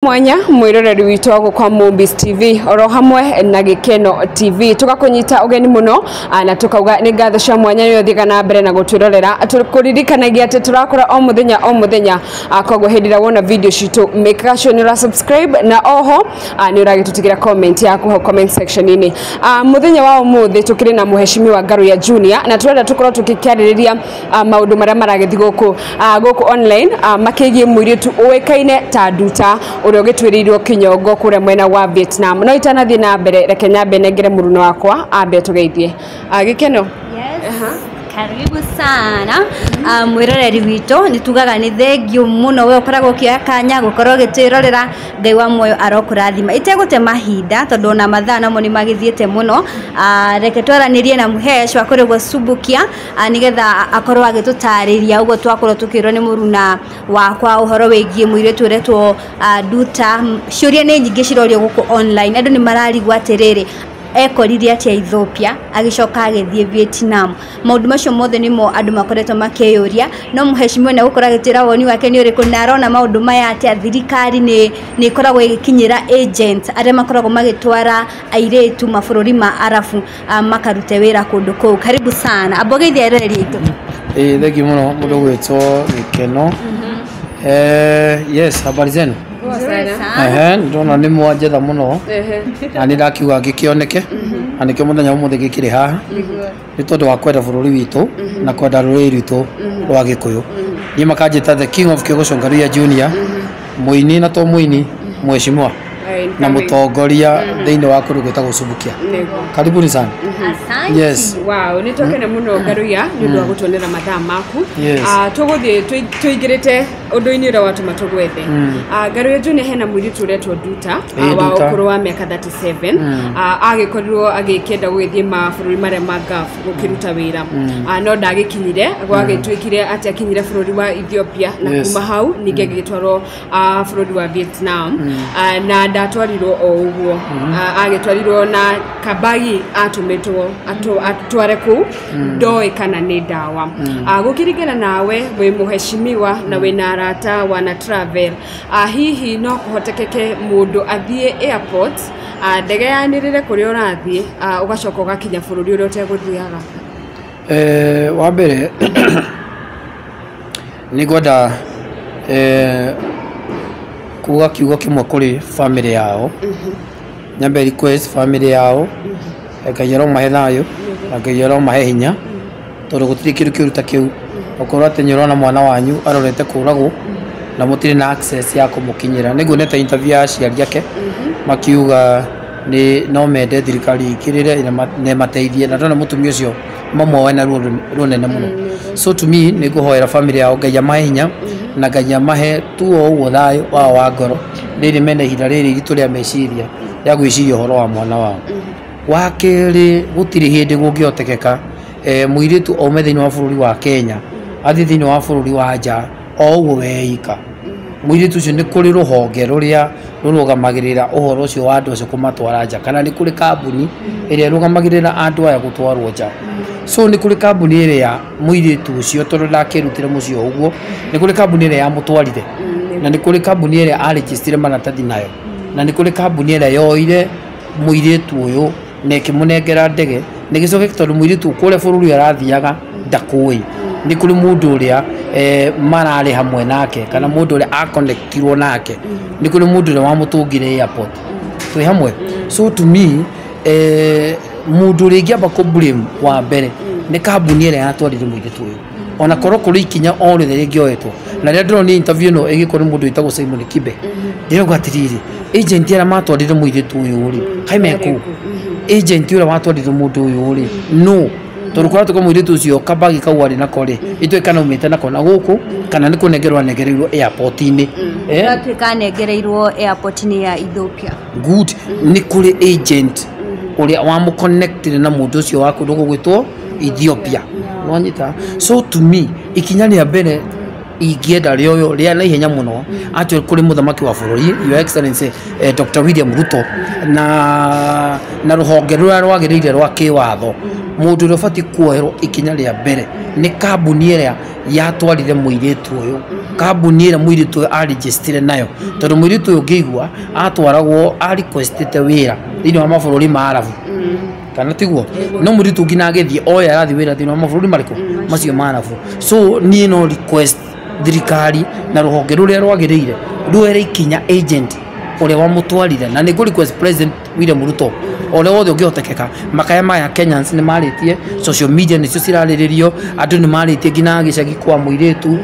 Mwanya mwiroreri witũ wa gũkwa Mombis TV oro hamwe na Gĩkeno TV, tũgakũnyita ũgeni mũno na tũkauga nĩ ngatho cia mwanya nĩ ũthiaga na mbere na gũtwĩrorera. Tũkũririkanagia atĩ tũrakora o mũthenya o mũthenya, koguo hĩndĩ ĩrĩa wona video citũ, make sure nĩ ũra subscribe na oho nĩ ũragĩtũtigĩra comment yaku hau comment section-inĩ. Mũthenya wa ũmũthĩ tũkĩrĩ na mũheshimiwa Ngaruiya Junior na tũrenda tũkorwo tũgĩkĩarĩrĩria maũndũ marĩa maragĩthiĩ gũkũ online makĩgiĩ mũirĩtu ũĩkaine ta Nduta ũrĩa ũgĩtuĩrĩirwo kĩnyongo kũrĩa mwena wa Vietnam. No itanathiĩ na mbere, reke nyambe nengere mũruno wakwa ambe tũgeithie. Gĩkeno. Yes. Karibu sana mwiroreri witũ, nĩ tugaga nĩ thengio mũno we ũkoragwo ũkĩoya kanya gũkorwo ũgĩtwĩrorera. Ngai wa muoyo arokũrathima. Itegũte mahinda, tondũ ona mathaa namo nĩ magĩthiĩte mũno, reke twaranĩrie na Mũhesh wa kũrĩa ũguo Subukia, nĩgetha akorwo agĩtũtarĩria ũguo twakorwo tũkĩrwo nĩ mũruna wakwa ũhoro wĩgiĩ mũirĩtu ũretwo Nduta. Ciũria nĩ nyingĩ cirorio gũkũ online, andũ nĩ mararigwo atĩrĩrĩ, ekorire atĩa Ethiopia agĩcoka agĩthiĩ Vietnam? Maũndũ macio mothe nĩmo andũ makoretwo makĩyũria, no mũheshimiwa nĩ egũkorwo agĩtwĩra woni wake nĩ ũrĩkũ na arona maũndũ maya atĩa. Thirikari nĩ ĩkoragwo ĩgĩkinyĩra agents arĩa makoragwo magĩtwara airĩtu mabũrũri ma Arabu makarute wĩra kũndũ kũu? Karibu sana, ambogeithia eroreri aitũ. Ĩĩ, thengiũ mũno mũndũ ũgwĩtwo Gĩkeno. Yes, habari zenu? Poa sana. Ehe, ndona nĩ mwanjetha mũno na nĩ ndakiuga ngĩkĩoneke na nĩkĩo mũthenya ũmũthĩ gĩkĩrĩ haha, nĩ tondũ wa kwenda bũrũri witũ na kwenda rũrĩrĩ rwitũ rwa Gĩkũyũ. Niĩ makanjĩta the king of Kĩgũco, Ngaruiya Junior, mũini na to mũini, mheshimiwa na mũtongoria thĩinĩ wa kũndũ gwĩtagwo Subukia. Karibuni sana. Asante. Yes. Wow, nĩ twakena mũno Ngaruiya nĩ ũndũ wa gũtuonera mathaa maku. Yes. Tũgũthiĩ tũingĩrĩte ũndũ-inĩ ũrĩa watũma tũgwethe. Ngaruiya Junior, hena mũirĩtu ũretwo Nduta wa Nduta. ũkũrũ wa mĩaka 37. Agĩkorirwo agĩkĩenda gũgĩthiĩ mabũrũri marĩa ma Gulf gũkĩruta wĩra. No ndagĩkinyire, gwagĩtuĩkire atĩ akinyire bũrũri wa Ethiopia na kuma hau ningĩ agĩgĩtwarwo bũrũri wa Vietnam. Na ndatwarirwo o ũguo. Agĩtwarirwo na kabagi atũmĩtwo atware kũu ndoĩ kana nĩ ndawa. Gũkĩringana nawe wĩ mũheshimiwa na wĩna arata wana travel, hihi no kũhotekeke mũndũ athiĩ airport, ndege yanĩrĩre kũrĩa ũrathiĩ, ũgacoka ũgakinya bũrũri ũrĩa ũtegũthiaga? Wa mbere nĩ ngwenda kuga kiugo kĩmwe kũrĩ family yao. Nyambe request family yao, Ngai aromahe thayũ na Ngai aromahe hinya, tondũ gũtirĩ kĩndũ kĩũru ta kĩu ũkorwo atĩ nĩ ũrona mwana wanyu arorete kũragwo na mũtirĩ na access ya kũmũkinyĩra. Nĩ nguonete interview ya aciari ake makiuga nĩ no mende thirikari ĩingĩrĩre na ĩmateithie, na ndona mũtumia ũcio mamuoe na ruo rũnene mũno. So to me, nĩ ngũhoera family yao Ngai amahe hinya na Ngai amahe tu o ũguo thayũ wao wa ngoro rĩrĩ mena ihinda rĩrĩ iritũ rĩa meciria rĩa gwĩciria ũhoro wa mwana wao. Wa kerĩ, gũtirĩ hĩndĩ kũngĩhotekeka mũirĩtu aume thĩinĩ wa bũrũri wa Kenya athiĩ thĩinĩ wa bũrũri wa nja o ũguo weika. Mũirĩtu ũcio nĩ kũrĩ rũhonge rũrĩa rũrũgamagĩrĩra ũhoro ũcio wa andũ acio kũmatwara nja, kana nĩ kũrĩ kambuni ĩrĩa ĩrũgamagĩrĩra andũ aya gũtwarwo nja. So nĩ kũrĩ kambuni ĩrĩa mũirĩtu ũcio, tondũ ndakĩrutire mũciĩ o ũguo, nĩ kũrĩ kambuni ĩrĩa yamũtwarire na nĩ kũrĩ kambuni ĩrĩa arĩnjĩstire maratathi nayo na nĩ kũrĩ kambuni ĩrĩa yoire mũirĩtu ũyũ na ĩkĩmũnengera ndege na ĩgĩcoka, tondũ mũirĩtu kũrĩa bũrũri ũyũ arathiaga ndakũĩ, nĩ kũrĩ mũndũ ũrĩa mararĩ hamwe nake kana mũndũ ũrĩa aconnectirwo nake, nĩ kũrĩ mũndũ ũrĩa wamũtũngire airport twĩ hamwe. So to me, mũndũ ũrĩa ingĩamba kũ blame wa mbere nĩ kambuni ĩrĩa yatwarire mũirĩtu ũyũ, ona korwo kũrĩ ikinya o rĩothe rĩngĩoetwo. Na rĩrĩa ndĩronire interview ĩno ĩgĩkwo nĩ mũndũ wĩtagwo Simon Kibe, ndĩrauga atĩrĩrĩ, agent arĩa matwarire mũirĩtu ũyũ rĩ, kaĩ me kũu? Agent ũrĩa watwarire mũndũ ũyũ rĩ, no tondũ kũratuĩka mũirĩtu ũcio kabagi kau arĩ nako rĩ, ituĩka kana aumĩte nako na gũkũ kana nĩ kũnengerwo anengereirwo airport-inĩ. Ĩratuĩka anengereirwo airport-inĩ ya Ethiopia. Good, nĩ kũrĩ agent ũrĩa wamũconnectire na mũndũ ũcio wa kũndũ gũgwĩtwo Ethiopia, nwanyita? So to me, ikinya rĩa mbere Ingĩenda rĩoyo rĩa naihenya mũno actually kũrĩ mũthamaki wa bũrũri, Your Excellency Dr. William Ruto, na rũhonge rũrĩa rwagĩrĩire rwa kĩwatho. Mũndũ ũrĩa ũbatiĩ kuoerwo ikinya rĩa mbere nĩ kambuni ĩrĩa yatwarire mũirĩtu ũyũ, kambuni ĩrĩa mũirĩtu ũyũ arĩnjĩstire nayo, tondũ mũirĩtu ũyũ ngĩigua atwaragwo a-requestĩte wĩra thĩinĩ wa mabũrũri ma Arabu, kana tiguo? No mũirĩtu nginya agĩthiĩ oya arathiĩ wĩra thĩinĩ wa mabũrũri marĩkũ macio ma Arabu. So niĩ no request thirikari na rũhonge rũrĩa rwagĩrĩire ruoere ikinya agent ũrĩa wamũtwarire, na nĩ ngũ request President William Ruto ũrĩa wothe ũngĩhotekeka. Makaya maya Kenyans nĩ marĩtie, social media nĩcio cirarĩrĩrio, andũ nĩ marĩtie nginya gĩcagi kwa mũirĩtu,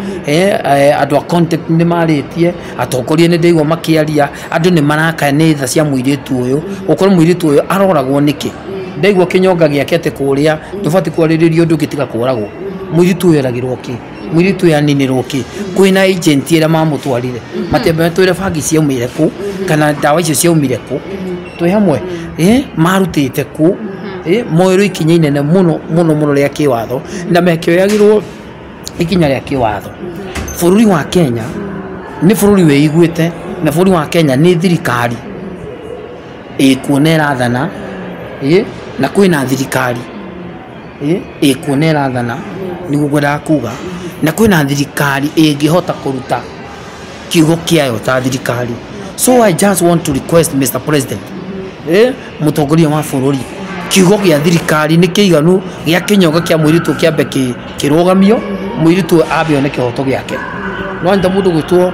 andũ a contact nĩ marĩtie, atongoria nĩ ndaigua makĩaria, andũ nĩ marakaya nĩ tha cia mũirĩtu ũyũ, gũkorwo mũirĩtu ũyũ aroragwo nĩkĩ. Ndaigua kĩnyonga gĩake atĩ kũrĩa ndũbatiĩ kwarĩrĩrio ũndũ ũngĩ tiga kũragwo. Mũirĩtu ũyũ eragĩrwo kĩ? Mũirĩtu ũyũ aninĩrwo kĩ? Kwĩna agent ĩrĩa mamũtwarire, matiambe twĩre bangi ciaumire kũ kana ndawa icio ciaumire kũ, twĩ hamwe, marutĩte kũ, moerwo ikinya inene mũno mũno mũno rĩa kĩwatho, na mekĩoyagĩrwo ikinya rĩa kĩwatho. Bũrũri wa Kenya nĩ bũrũri wĩiguĩte, na bũrũri wa Kenya nĩ thirikari ĩkuo na ĩrathana, na kwĩna thirikari ĩkuo na ĩrathana, nĩguo ngwendaga kuga, na kwĩna thirikari ĩngĩhota kũruta kiugo kĩayo ta thirikari. So I just want to request Mr. President, mũtongoria wa bũrũri, kiugo gĩa thirikari nĩ kĩiganu gĩa kĩnyonga kĩa mũirĩtu kĩambe kĩrũgamio, mũirĩtu ambe one kĩhoto gĩake. Nwanyita mũndũ gwĩtwo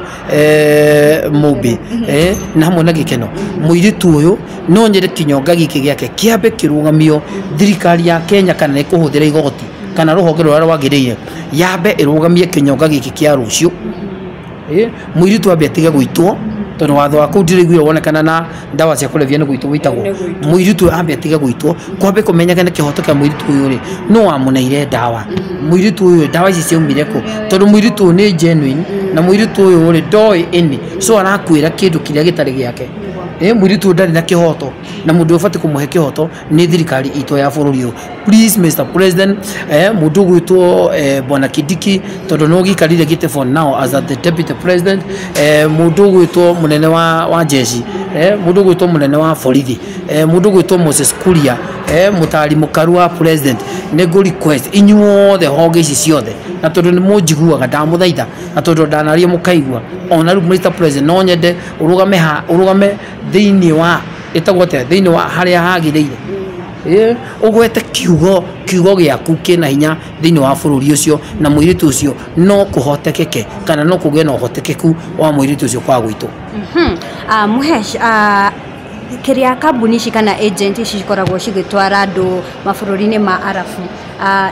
Mũmbi, na hamwe na gĩkeno mũirĩtu ũyũ, no nyende kĩnyonga gĩkĩ gĩake kĩambe kĩrũgamio. Thirikari ya Kenya, kana nĩ kũhũthĩra igoti kana rũhonge rũrĩa rwagĩrĩire, yambe ĩrũgamie kĩnyonga gĩkĩ kĩa rũciũ, mũirĩtu ambe atige gũitwo, tondũ watho wa kũu ndĩraiguire wonekana na ndawa cia kũrebia nĩ gũitwo gũitagwo. Mũirĩtu ũyũ ambe atige gũitwo, kwambe kũmenyekane kĩhoto kĩa mũirĩtu ũyũ rĩ, no wamũneire ndawa mũirĩtu ũyũ, ndawa ici ciaumire kũ, tondũ mũirĩtu ũyũ nĩ genuine, na mũirĩtu ũyũ rĩ ndoĩ any, so arakwĩra kĩndũ kĩrĩa gĩtarĩ gĩake. Mũirĩtu ũyũ ndarĩ na kĩhoto, na mũndũ ũbatiĩ kũmũhe kĩhoto nĩ thirikari itũ ya bũrũri ũyũ. Please, Mr. President, mũndũ ũgwĩtwo Bwana Kindiki, tondũ no gĩikarire gĩtĩ for now as the deputy president, mũndũ ũgwĩtwo mũnene wa jeshi, mũndũ ũgwĩtwo mũnene wa borithi, mũndũ ũgwĩtwo Moses Kuria, mũtari mũkaru wa president, nĩ ngũ request inyuothe honge ici ciothe, na tondũ nĩ mũnjiguaga ndamũthaitha, na tondũ ndanaria mũkaigua, ona rĩu Mr. President no nyende ũrũgame ha ũrũgame thĩinĩ wa ĩtagwo atĩa, thĩinĩ wa harĩa hagĩrĩire, ũgwete kiugo gĩaku kĩna hinya thĩinĩ wa bũrũri ũcio, na mũirĩtu ũcio no kũhotekeke kana no kũgĩe na ũhotekeku wa mũirĩtu ũcio kwaga gwitũ. Muhesh, kĩrĩa kambuni ici kana agent ici cikoragwo cigĩtwara andũ mabũrũri-inĩ ma Arabu,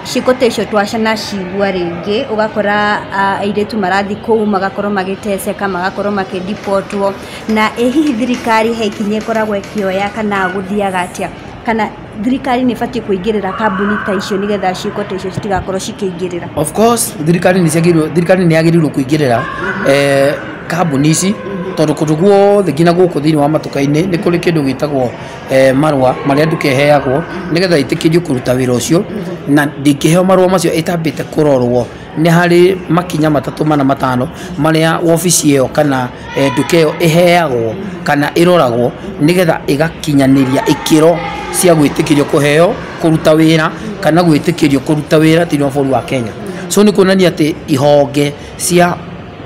ciĩko ta icio twacana cigua rĩngĩ, ũgakora airĩtu marathiĩ kũu magakorwo magĩteceka, magakorwo makĩdipotwo, na ĩ hihi thirikari he ikinya ĩkoragwo ĩkĩoya kana gũthiaga atĩa, kana thirikari nĩ ĩbatiĩ kũingĩrĩra kambuni ta icio nĩgetha ciĩko ta icio citigakorwo cikĩingĩrĩra? Of course thirikari nĩ ciagĩrĩirwo, thirikari nĩ yagĩrĩirwo kũingĩrĩra kambuni ici, tondũ kũndũ guothe nginya gũkũ thĩinĩ wa matuka-inĩ nĩ kũrĩ kĩndũ gĩtagwo marũa marĩa nduka ĩheagwo nĩgetha ĩtĩkĩrio kũruta wĩra ũcio, na ndingĩheo marũa macio ĩtambĩte kũrorwo. Nĩ harĩ makinya matatũ, mana, matano marĩa wabici ĩyo kana nduka ĩyo ĩheagwo kana ĩroragwo nĩgetha ĩgakinyanĩria ikĩro cia gwĩtĩkĩrio kũheo kũruta wĩra kana gwĩtĩkĩrio kũruta wĩra thĩinĩ wa bũrũri wa Kenya. So nĩ kuonania atĩ ihonge cia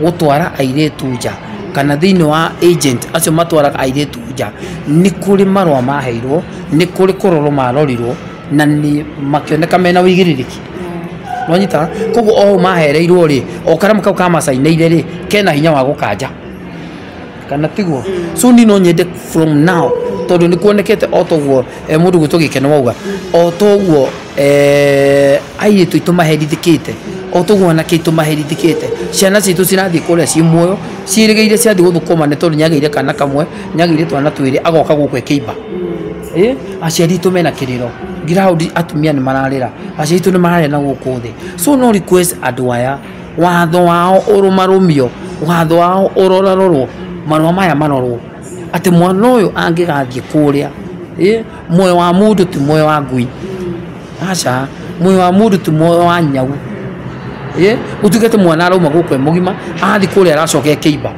gũtwara airĩtu nja kana thĩinĩ wa agent acio matwaraga airĩtu nja, nĩ kũrĩ marũa maheirwo, nĩ kũrĩ kũrorwo marorirwo, na nĩ makĩoneka mena ũigĩrĩrĩki, nwanyita? Koguo o mahereirwo rĩ, o karamu kau kamacainĩire rĩ, kena hinya wa gũkanja, kana tiguo? So ni no nyende from now, tondũ nĩ kuonekete o toguo mũndũ gwĩtwo Gĩkeno wauga, o toguo airĩtu aitũ maherithĩkĩte, o toguo anake aitũ maherithĩkĩte, ciana citũ cirathiĩ kũrĩa ciĩ muoyo, ciĩrĩgĩire ciathiĩ gũthũkũma, nĩ tondũ nĩagĩire kana kamwe, nĩagĩire twana twĩrĩ, agoka gũkũ ĩkĩimba. Aciari aitũ mena kĩrĩro ground, atumia nĩ mararĩra, aciari aitũ nĩ mararĩra na gũkũ thĩ. So no request andũ aya watho wao ũrũmarũmio, watho wao ũrorarorwo, marũa maya marorwo, atĩ mwana ũyũ angĩgathiĩ kũrĩa, muoyo wa mũndũ ti muoyo wa ngui, aca, muoyo wa mũndũ ti muoyo wa nyau. Gũtuĩke atĩ mwana arauma gũkũ e mũgima athiĩ kũrĩa aracoka ekĩimba.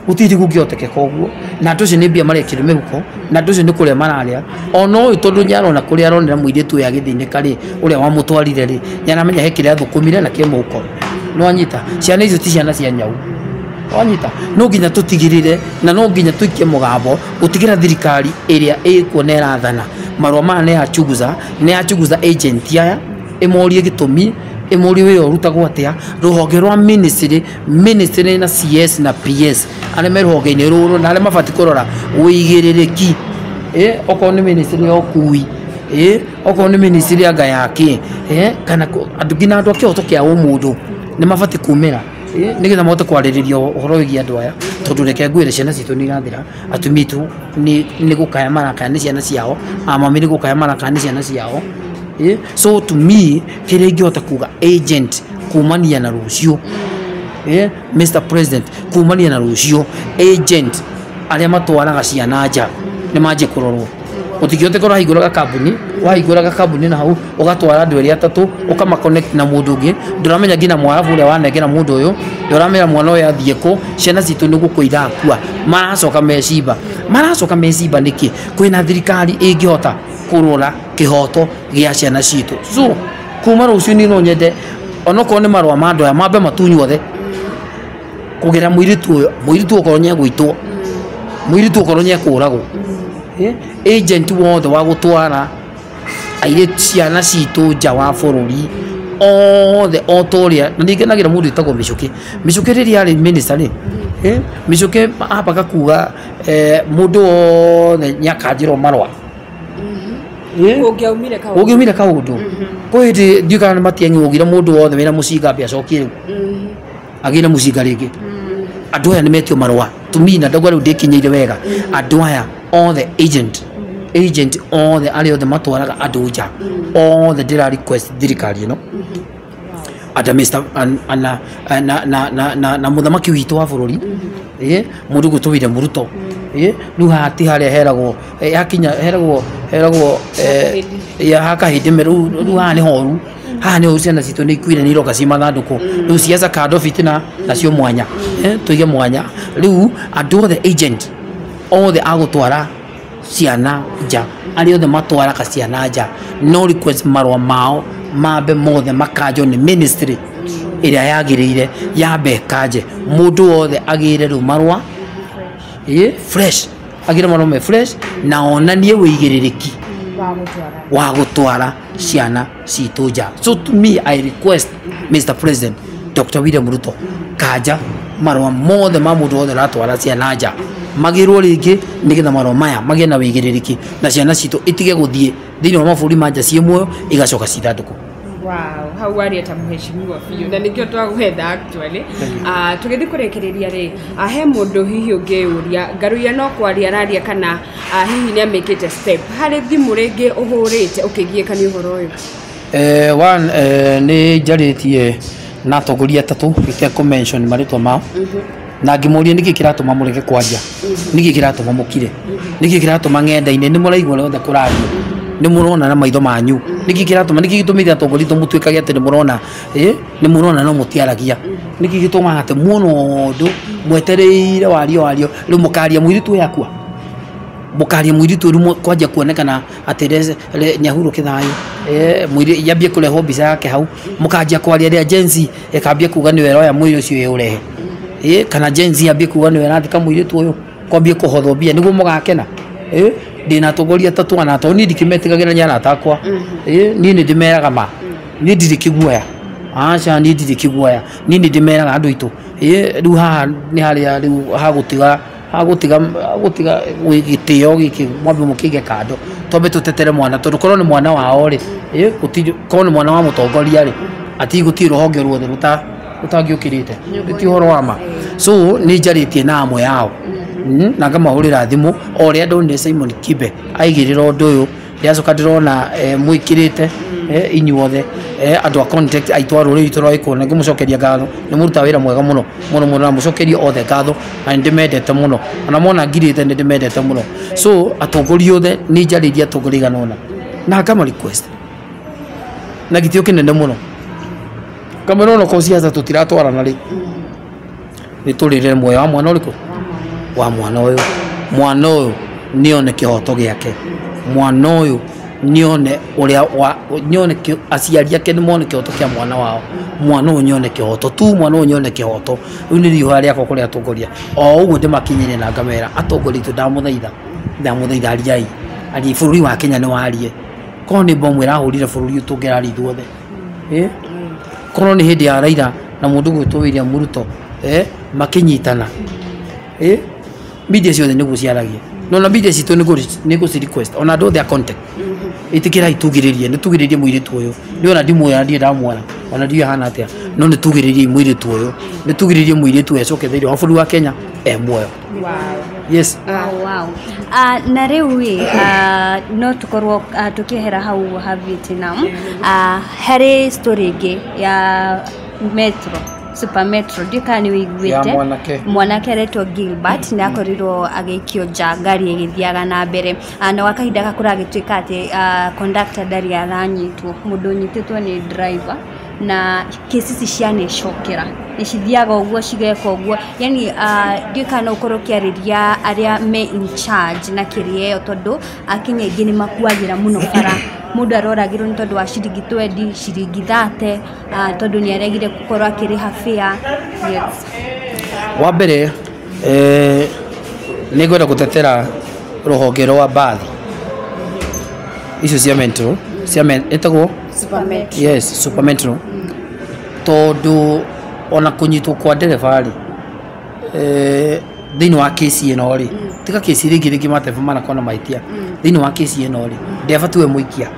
Gũtirĩ kũngĩhotekeka ũguo, na andũ acio nĩ mbia marekĩrwo mĩhuko, na andũ acio nĩ kũrĩa mararĩa. Ona ũyũ tondũ nĩarona kũrĩa aronera mũirĩtu ũyũ agĩthĩnĩka rĩ, ũrĩa wamũtwarire rĩ, nĩaramenya he kĩrĩa athũkũmire na kĩ mũhuko. Nĩwanyita? Ciana icio ti ciana cia nyau. Wanyita? No nginya tũtigĩrĩre na no nginya tũikie mũgambo gũtigĩra thirikari ĩrĩa ĩkuo na ĩrathana. Marũa maya nĩ ya chunguza, nĩ ya chunguza agent aya, ĩmorie gĩtũmi, ĩmorie wĩra ũrutagwo atĩa, rũhonge rwa ministry, ministry na CS na PS arĩa me rũhonge-inĩ rũrũ na arĩa mabatiĩ kũrora ũigĩrĩrĩki. Okorwo nĩ ministry ya ũkui, okorwo nĩ ministry ya ngayaki, kana andũ nginya andũ a kĩhoto kĩa ũmũndũ nĩ mabatiĩ kumĩra, nĩgetha mahote kwarĩrĩria ũhoro wĩgiĩ andũ aya, tondũ reke ngwĩre ciana citũ nĩ irathira, atumia aitũ nĩ gũkaya marakaya nĩ ciana ciao, amami nĩ gũkaya marakaya nĩ ciana ciao. So to me kĩrĩa ingĩhota kuga agent kumania na rũciũ, Mr President, kumania na rũciũ agent arĩa matwaraga ciana nja nĩ manjie kũrorwo. Ũtingĩhota ũrahingũraga kambuni, wahingũraga kambuni na hau ũgatwara andũ erĩ atatũ ũkama connect na mũndũ ũngĩ, ndũramenya nginya mwarabu ũrĩa wanengera mũndũ ũyũ, ndũramenya mwana ũyũ athiĩ kũ. Ciana citũ nĩ gũkua irakua, maracoka mecimba, maracoka mecimba nĩkĩ? Kwĩna thirikari ĩngĩhota kũrora kĩhoto gĩa ciana citũ. So kuma rũciũ niĩ no nyende onokorwo nĩ marũa ma andũ aya mambe matunywo othe kũgera mũirĩtu ũyũ, mũirĩtu okorwo nĩegũitwo, mũirĩtu okorwo nĩekũragwo. Agent wothe wa gũtwara airĩtu ciana citũ nja wa bũrũri othe o ta ũrĩa, na nĩngenagĩra mũndũ wĩtagwo Mĩcũkĩ. Mĩcũkĩ rĩrĩa arĩ minister rĩ, Mĩcũkĩ ambaga kuga mũndũ wothe nĩakanjĩrwo marũa. Ũngĩaumire kaũndũ. Ũngĩaumire kaũndũ. Kwĩ hĩndĩ ndiũĩ kana nĩ Matiang'i waugire mũndũ wothe wĩna mũcinga ambe acokie rĩu. Agĩe na mũcinga rĩngĩ. Andũ aya nĩmetio marũa. Tumi na ndauga rĩu ndĩkinyĩire wega. Andũ aya othe agent, agent othe arĩa othe matwaraga andũ nja, othe ndĩra request thirikari ĩno ata Mr na na na na na na mũthamaki witũ wa bũrũri, mũndũ gwĩtwo William Ruto, rĩu haha ti harĩa heragwo, hakinya heragwo, heragwo, ya hakahĩndĩ, rĩu haha nĩ horu, haha nĩ horu, ciana citũ nĩ ikuire nĩ iroka ci mathandũkũ, rĩu ciaca kando fitina nacio mwanya, tũige mwanya. Rĩu andũ othe agent othe a gũtwara ciana nja, arĩa othe matwaraga ciana nja, no request marũa mao mambe mothe makanjwo nĩ ministry ĩrĩa yagĩrĩire, yambe ĩkanje mũndũ wothe agĩre rĩu marũa, fresh, agĩre marũa me fresh na onanie ũigĩrĩrĩki wa gũtwara ciana citũ nja. So to me I request Mr President Dr William Ruto kanja marũa mothe ma mũndũ wothe ũratwara ciana nja magĩrwo rĩngĩ, nĩgetha marũa maya magĩe na ũigĩrĩrĩki na ciana citũ itige gũthiĩ thĩinĩ wa mabũrũri ma nja ciĩ muoyo igacoka cithandũkũ. Wow, hau waria ta mũheshimiwa biũ na nĩkĩo twagwetha actually. Tũgĩthiĩ kũrĩkĩrĩria rĩ, he mũndũ hihi ũngĩyũria Ngaruiya no kwaria araria kana hihi nĩ amĩkĩte step harĩ thimũ rĩngĩ ũhũrĩte ũkĩgiĩka nĩ ũhoro ũyũ? One, nĩ njarĩtie na atongoria atatũ itekũ mention marĩtwa mao, na ngĩmoria nĩkĩ kĩratũma mũrege kwaria, nĩkĩ kĩratũma mũkire, nĩkĩ kĩratũma ng'enda-inĩ nĩ mũraigua ũrĩa wothe kũrario, nĩ mũrona na maitho manyu, nĩkĩ kĩratũma, nĩkĩ gĩtũmĩte atongoria aitũ mũtuĩkage atĩ nĩ mũrona, nĩ mũrona no mũtiaragia, nĩkĩ gĩtũmaga atĩ muona ũndũ mwetereire wario wario rĩu mũkaria mũirĩtu ũyũ akua, mũkaria mũirĩtu ũyũ rĩu kwanjia kuonekana atĩ nĩahurũke thayũ, yambie kũrehwo mbica yake hau, mũkanjia kwaria rĩrĩa Gen Z ĩkambia kuga nĩwe ĩroya mwĩrĩ ũcio ĩũrehe, kana Gen Z yambie kuga nĩwe ĩrathika mũirĩtu ũyũ, kwambie kũhothwo mbia nĩguo mũgakena. Ndĩna atongoria atatũ ana, tondũ niĩ ndikĩmetigagĩra nĩ arata akwa, niĩ nĩ ndĩmeraga ma, niĩ ndirĩ kĩguoya, aca niĩ ndirĩ kĩguoya, niĩ nĩ ndĩmeraga andũ aitũ, rĩu haha nĩ harĩa rĩu hagũtiga, hagũtiga, hagũtiga gĩtĩo gĩkĩ mwambe mũkĩige kando, twambe tũtetere mwana, tondũ korwo nĩ mwana wao rĩ, gũtirĩ, korwo nĩ mwana wa mũtongoria rĩ, ati gũtirĩ rũhonge ruothe rũtangĩũkĩrĩte, ti ũhoro wa ma. So nĩ njarĩtie na amwe ao, na ngamahũrĩra thimũ o ũrĩa ndonire Simon Kibe aigĩrĩra ũndũ ũyũ, ndĩracoka ndĩrona mwĩkĩrĩte inyuothe andũ a contact aitũ a rũrĩrĩ rwitũ rwa Gĩkũyũ, na ngĩmũcokeria ngatho, nĩ mũrutaga wĩra mwega mũno mũno mũno, na mũcokerie othe ngatho, na nĩ ndĩmendete mũno, ona mona ngirĩte nĩ ndĩmendete mũno. So atongoria othe nĩ njarĩirie atongoria aigana ũna na ngama request na gĩtĩo kĩnene mũno, Ngamwĩra onokorwo ciaca tũtiratwarana rĩ, nĩ tũrĩrĩre muoyo wa mwana ũrĩkũ, wa mwana ũyũ. Mwana ũyũ nĩone kĩhoto gĩake, mwana ũyũ nĩone ũrĩa wa nĩone aciari ake nĩmone kĩhoto kĩa mwana wao, mwana ũyũ nĩone kĩhoto tu, mwana ũyũ nĩone kĩhoto. Rĩu nĩ riũa rĩakwa kũrĩ atongoria o ũguo ndĩmakinyĩre na ngamera atongoria aitũ, ndamũthaitha, ndamũthaitha, ariai, ariai, bũrũri wa Kenya nĩ warie. Korwo nĩ bomu ĩrahũrire bũrũri ũyũ tũngĩraria ithuothe, korwo nĩ hĩndĩ ya Raila na mũndũ gwĩtwo William Ruto, makĩnyitana, media ciothe nĩguo ciaragia, no na media citũ nĩ gũci request ona andũ othe a contact, ĩtĩkĩrai tugĩrĩrie, nĩ tugĩrĩrie mũirĩtu ũyũ. Nĩ ona ndimũĩ, ndirĩ ndamuona, ona ndiũĩ ahana atĩa, no nĩ tugĩrĩrie mũirĩtu ũyũ, nĩ tugĩrĩrie mũirĩtu ũyũ acoke thĩinĩ wa bũrũri wa Kenya e muoyo. Yes. Wow. Na rĩu ĩ, no tũkorwo tũkĩehera hau ha Vietnam, harĩ story ĩngĩ ya Metro, Super Metro, ndiũĩ kana nĩ Ya wĩiguĩte. Mwanake. Mwanake aretwo Gilbert nĩ akorirwo agĩikio nja ngari ĩgĩthiaga na mbere. Na gwa kahinda gaka kũragĩtuĩka atĩ conductor ndarĩ aranyitwo, mũndũ ũnyitĩtwo nĩ driver, na kesi ici cianecokera nĩ cithiaga ũguo cigeka ũguo, yani ndiũĩ kana no ũkorwo ũkĩarĩria arĩa me in charge na kĩrĩa ĩyo, tondũ akenya aingĩ nĩ makuagĩra mũno bara, mũndũ aroragĩrwo nĩ tondũ wa ciringi 20, ciringi 30, tondũ nĩ aregire gũkorwo akĩrĩha fare. Yes. Wa mbere, nĩ ngwenda gũtetera rũhonge rwa mbathi icio cia Metro, cia ĩtagwo Super Metro. Yes, Super Metro, tondũ ona kũnyitwo kwa ndereba rĩ, thĩinĩ wa kesi ĩno rĩ, tiga kesi rĩngĩ rĩngĩ matereba manakorwo na mahĩtia, thĩinĩ wa kesi ĩno rĩ, ndereba tiwe mũikia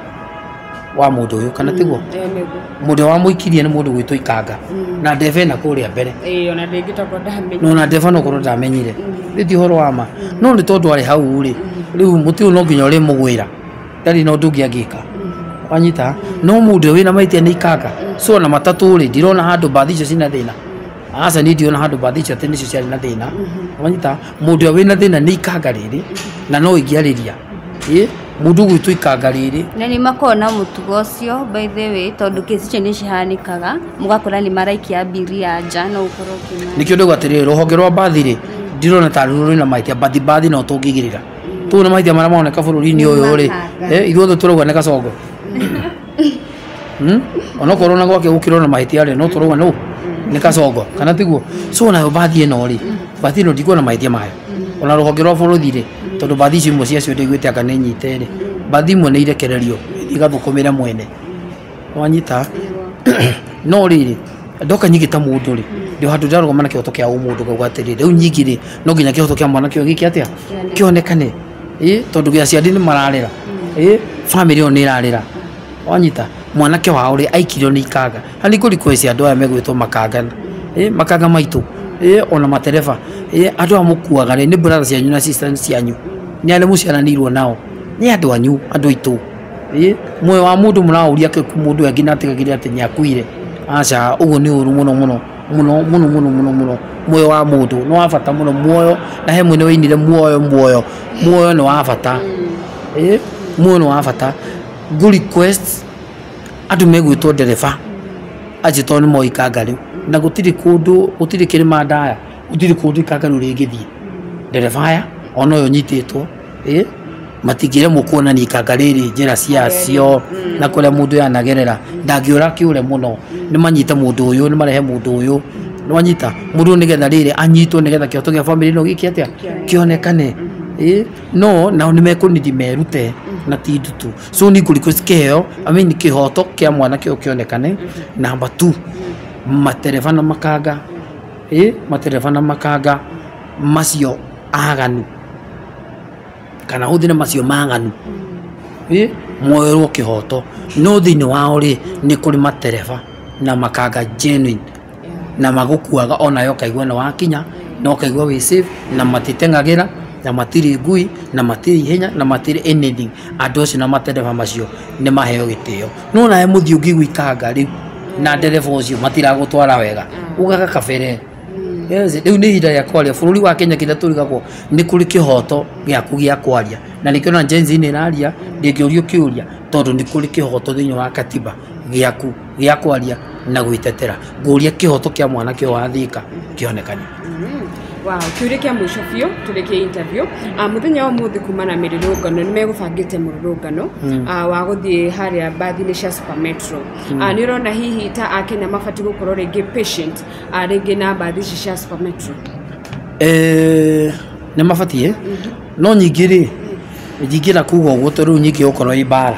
wa mũndũ ũyũ, kana tiguo? Nĩguo. Mũndũ ũrĩa wamũikirie nĩ mũndũ gwĩtwo Ikanga, na ndereba ena kũrĩa mbere. Ona ndĩngĩtokorwo ndamenya. No na ndereba no korwo ndamenyire rĩu ti ũhoro wa ma, no nĩ tondũ arĩ hau rĩ, rĩu mũtĩ ũyũ no nginya ũrĩmũgwĩra, ndarĩ na ũndũ ũngĩ angĩka, wanyita? No mũndũ ũyũ wĩna mahĩtia nĩ Ikanga. So ona matatũ rĩ, ndirona handũ mbathi icio cina thĩna, aca niĩ ndirona handũ mbathi icio atĩ nĩcio ciarĩ na thĩna, wanyita? Mũndũ ũrĩa wĩna thĩna nĩ Ikanga rĩrĩ, na no ingĩarĩria mũndũ ũgwĩtwo Ikanga rĩrĩ. Na nĩ makoragwo na mũtugo ũcio, by the way, tondũ kesi icio nĩ cihanĩkaga, mũgakora nĩ maraikia abiria nja, no ũkorwo ũkĩma Nĩkĩo ndauga atĩrĩrĩ, rũhonge rwa mbathi rĩ, ndirona tarĩ rwĩna mahĩtia. Mbathi mbathi no tũngĩigĩrĩra tũu na mahĩtia marĩa maroneka bũrũri-inĩ ũyũ rĩ. Makanga. Ithuothe tũrauga nĩ Kasongo. Onokorwo na gwake gũkĩrwo na mahĩtia rĩ, no tũrauga no nĩ Kasongo, kana tiguo? So nayo mbathi ĩno rĩ, mbathi ĩno ndikuona mahĩtia mayo, ona rũhonge rwa bũrũri rĩ, tondũ mbathi icio imwe ciacio ndĩiguĩte anga nĩ nyite rĩ, mbathi imwe nĩ irekererio igathũkũmĩre mwene, wanyita? No rĩrĩ, ndoka nyingĩ ta mũndũ rĩ, ndĩ handũ ndarũgama na kĩhoto kĩa ũmũndũ, ngauga atĩrĩrĩ, rĩu nyingĩ rĩ, no nginya kĩhoto kĩa mwanake ũyũ gĩke atĩa, kĩonekane, tondũ gĩa aciari nĩ mararĩra, family ĩyo nĩ ĩrarĩra, wanyita? Mwanake wao rĩ, aikirio nĩ Ikanga. Na nĩ ngũ request andũ aya megwĩtwo makanga, makanga maitũ, ona matereba, andũ aya mũkuaga rĩ, nĩ brother cianyu na sisters cianyu, nĩ arĩa mũciaranĩirwo nao, nĩ andũ anyu, andũ aitũ. Muoyo wa mũndũ mũraũria mũndũ ũyũ nginya atigagĩrĩra atĩ nĩ akuire, aca, ũguo nĩ ũru mũno mũno mũno mũno mũno mũno mũno. Muoyo wa mũndũ nĩ wa bata mũno, muoyo, na he mwene wainire muoyo, muoyo, muoyo nĩ wa bata, muoyo nĩ wa bata. Ngũ request andũ megwĩtwo ndereba acio, tondũ nĩ moĩ Ikanga rĩu, na gũtirĩ kũndũ, gũtirĩ kĩrĩma ndaya, gũtirĩ kũndũ Ikanga rĩu rĩngĩthiĩ. Ndereba aya ona ũyũ ũnyitĩtwo, matingĩremwo kuonania Ikanga rĩrĩ njĩra ciacio na kũrĩa mũndũ yanagerera, ndangĩũra kĩũre mũno. Nĩ manyite mũndũ ũyũ, nĩ marehe mũndũ ũyũ, nĩ wanyita? Mũndũ ũyũ nĩgetha rĩrĩ anyitwo, nĩgetha kĩhoto kĩa family ĩno gĩke atĩa, kĩonekane. No nao nĩ mekũnidi merute na ti ndutu. So nĩ ngũ request kĩheo, I mean, kĩhoto kĩa mwanake ũyũ kĩonekane. Number 2, matereba na makanga, matereba na makanga macio aganu, kana hũthĩre macio maganu, muoerwo kĩhoto. No thĩinĩ wao rĩ, nĩ kũrĩ matereba na makanga genuine, na magũkuaga onawe ũkaigua nĩ wakinya, na ũkaigua wĩ safe, na matiteng'agĩra, na matirĩ ngui, na matirĩ ihenya, na matirĩ anything. Andũ acio na matereba macio nĩ maheo gĩtĩo. No nawe mũthiĩ ũngĩigua Ikanga rĩu na ndereba ũcio matiragũtwara wega, ugaga kabere. Yes, rĩu nĩ ihinda rĩa kwaria. Bũrũri wa Kenya kĩrĩa tũrigagwo nĩ kũrĩ kĩhoto gĩaku gĩa kwaria, na nĩkĩo na Gen Z nĩ ĩraria, ndĩngĩũrio kĩũria, tondũ nĩ kũrĩ kĩhoto thĩinĩ wa katiba gĩaku gĩa kwaria. na gwĩtetera. Ngũria kĩhoto kĩa mwanake ũyũ wa Thika kĩonekane. Wow, kiuria kia mũico biũ tũrĩkie interview. Mũthenya wa ũmũthĩ kuma na mĩrũrũngano nĩ megũbangĩte mũrũrũngano wa gũthiĩ harĩa mbathi-inĩ cia Super Metro. Nĩ ũrona hihi ta akenya mabatiĩ gũkorwo rĩngĩ patient rĩngĩ na mbathi ici cia Super Metro? Nĩ mabatiĩ, no nyingĩ rĩ nyingĩra kuga ũguo tondũ rĩu nyingĩ gũkorwo ĩ mbara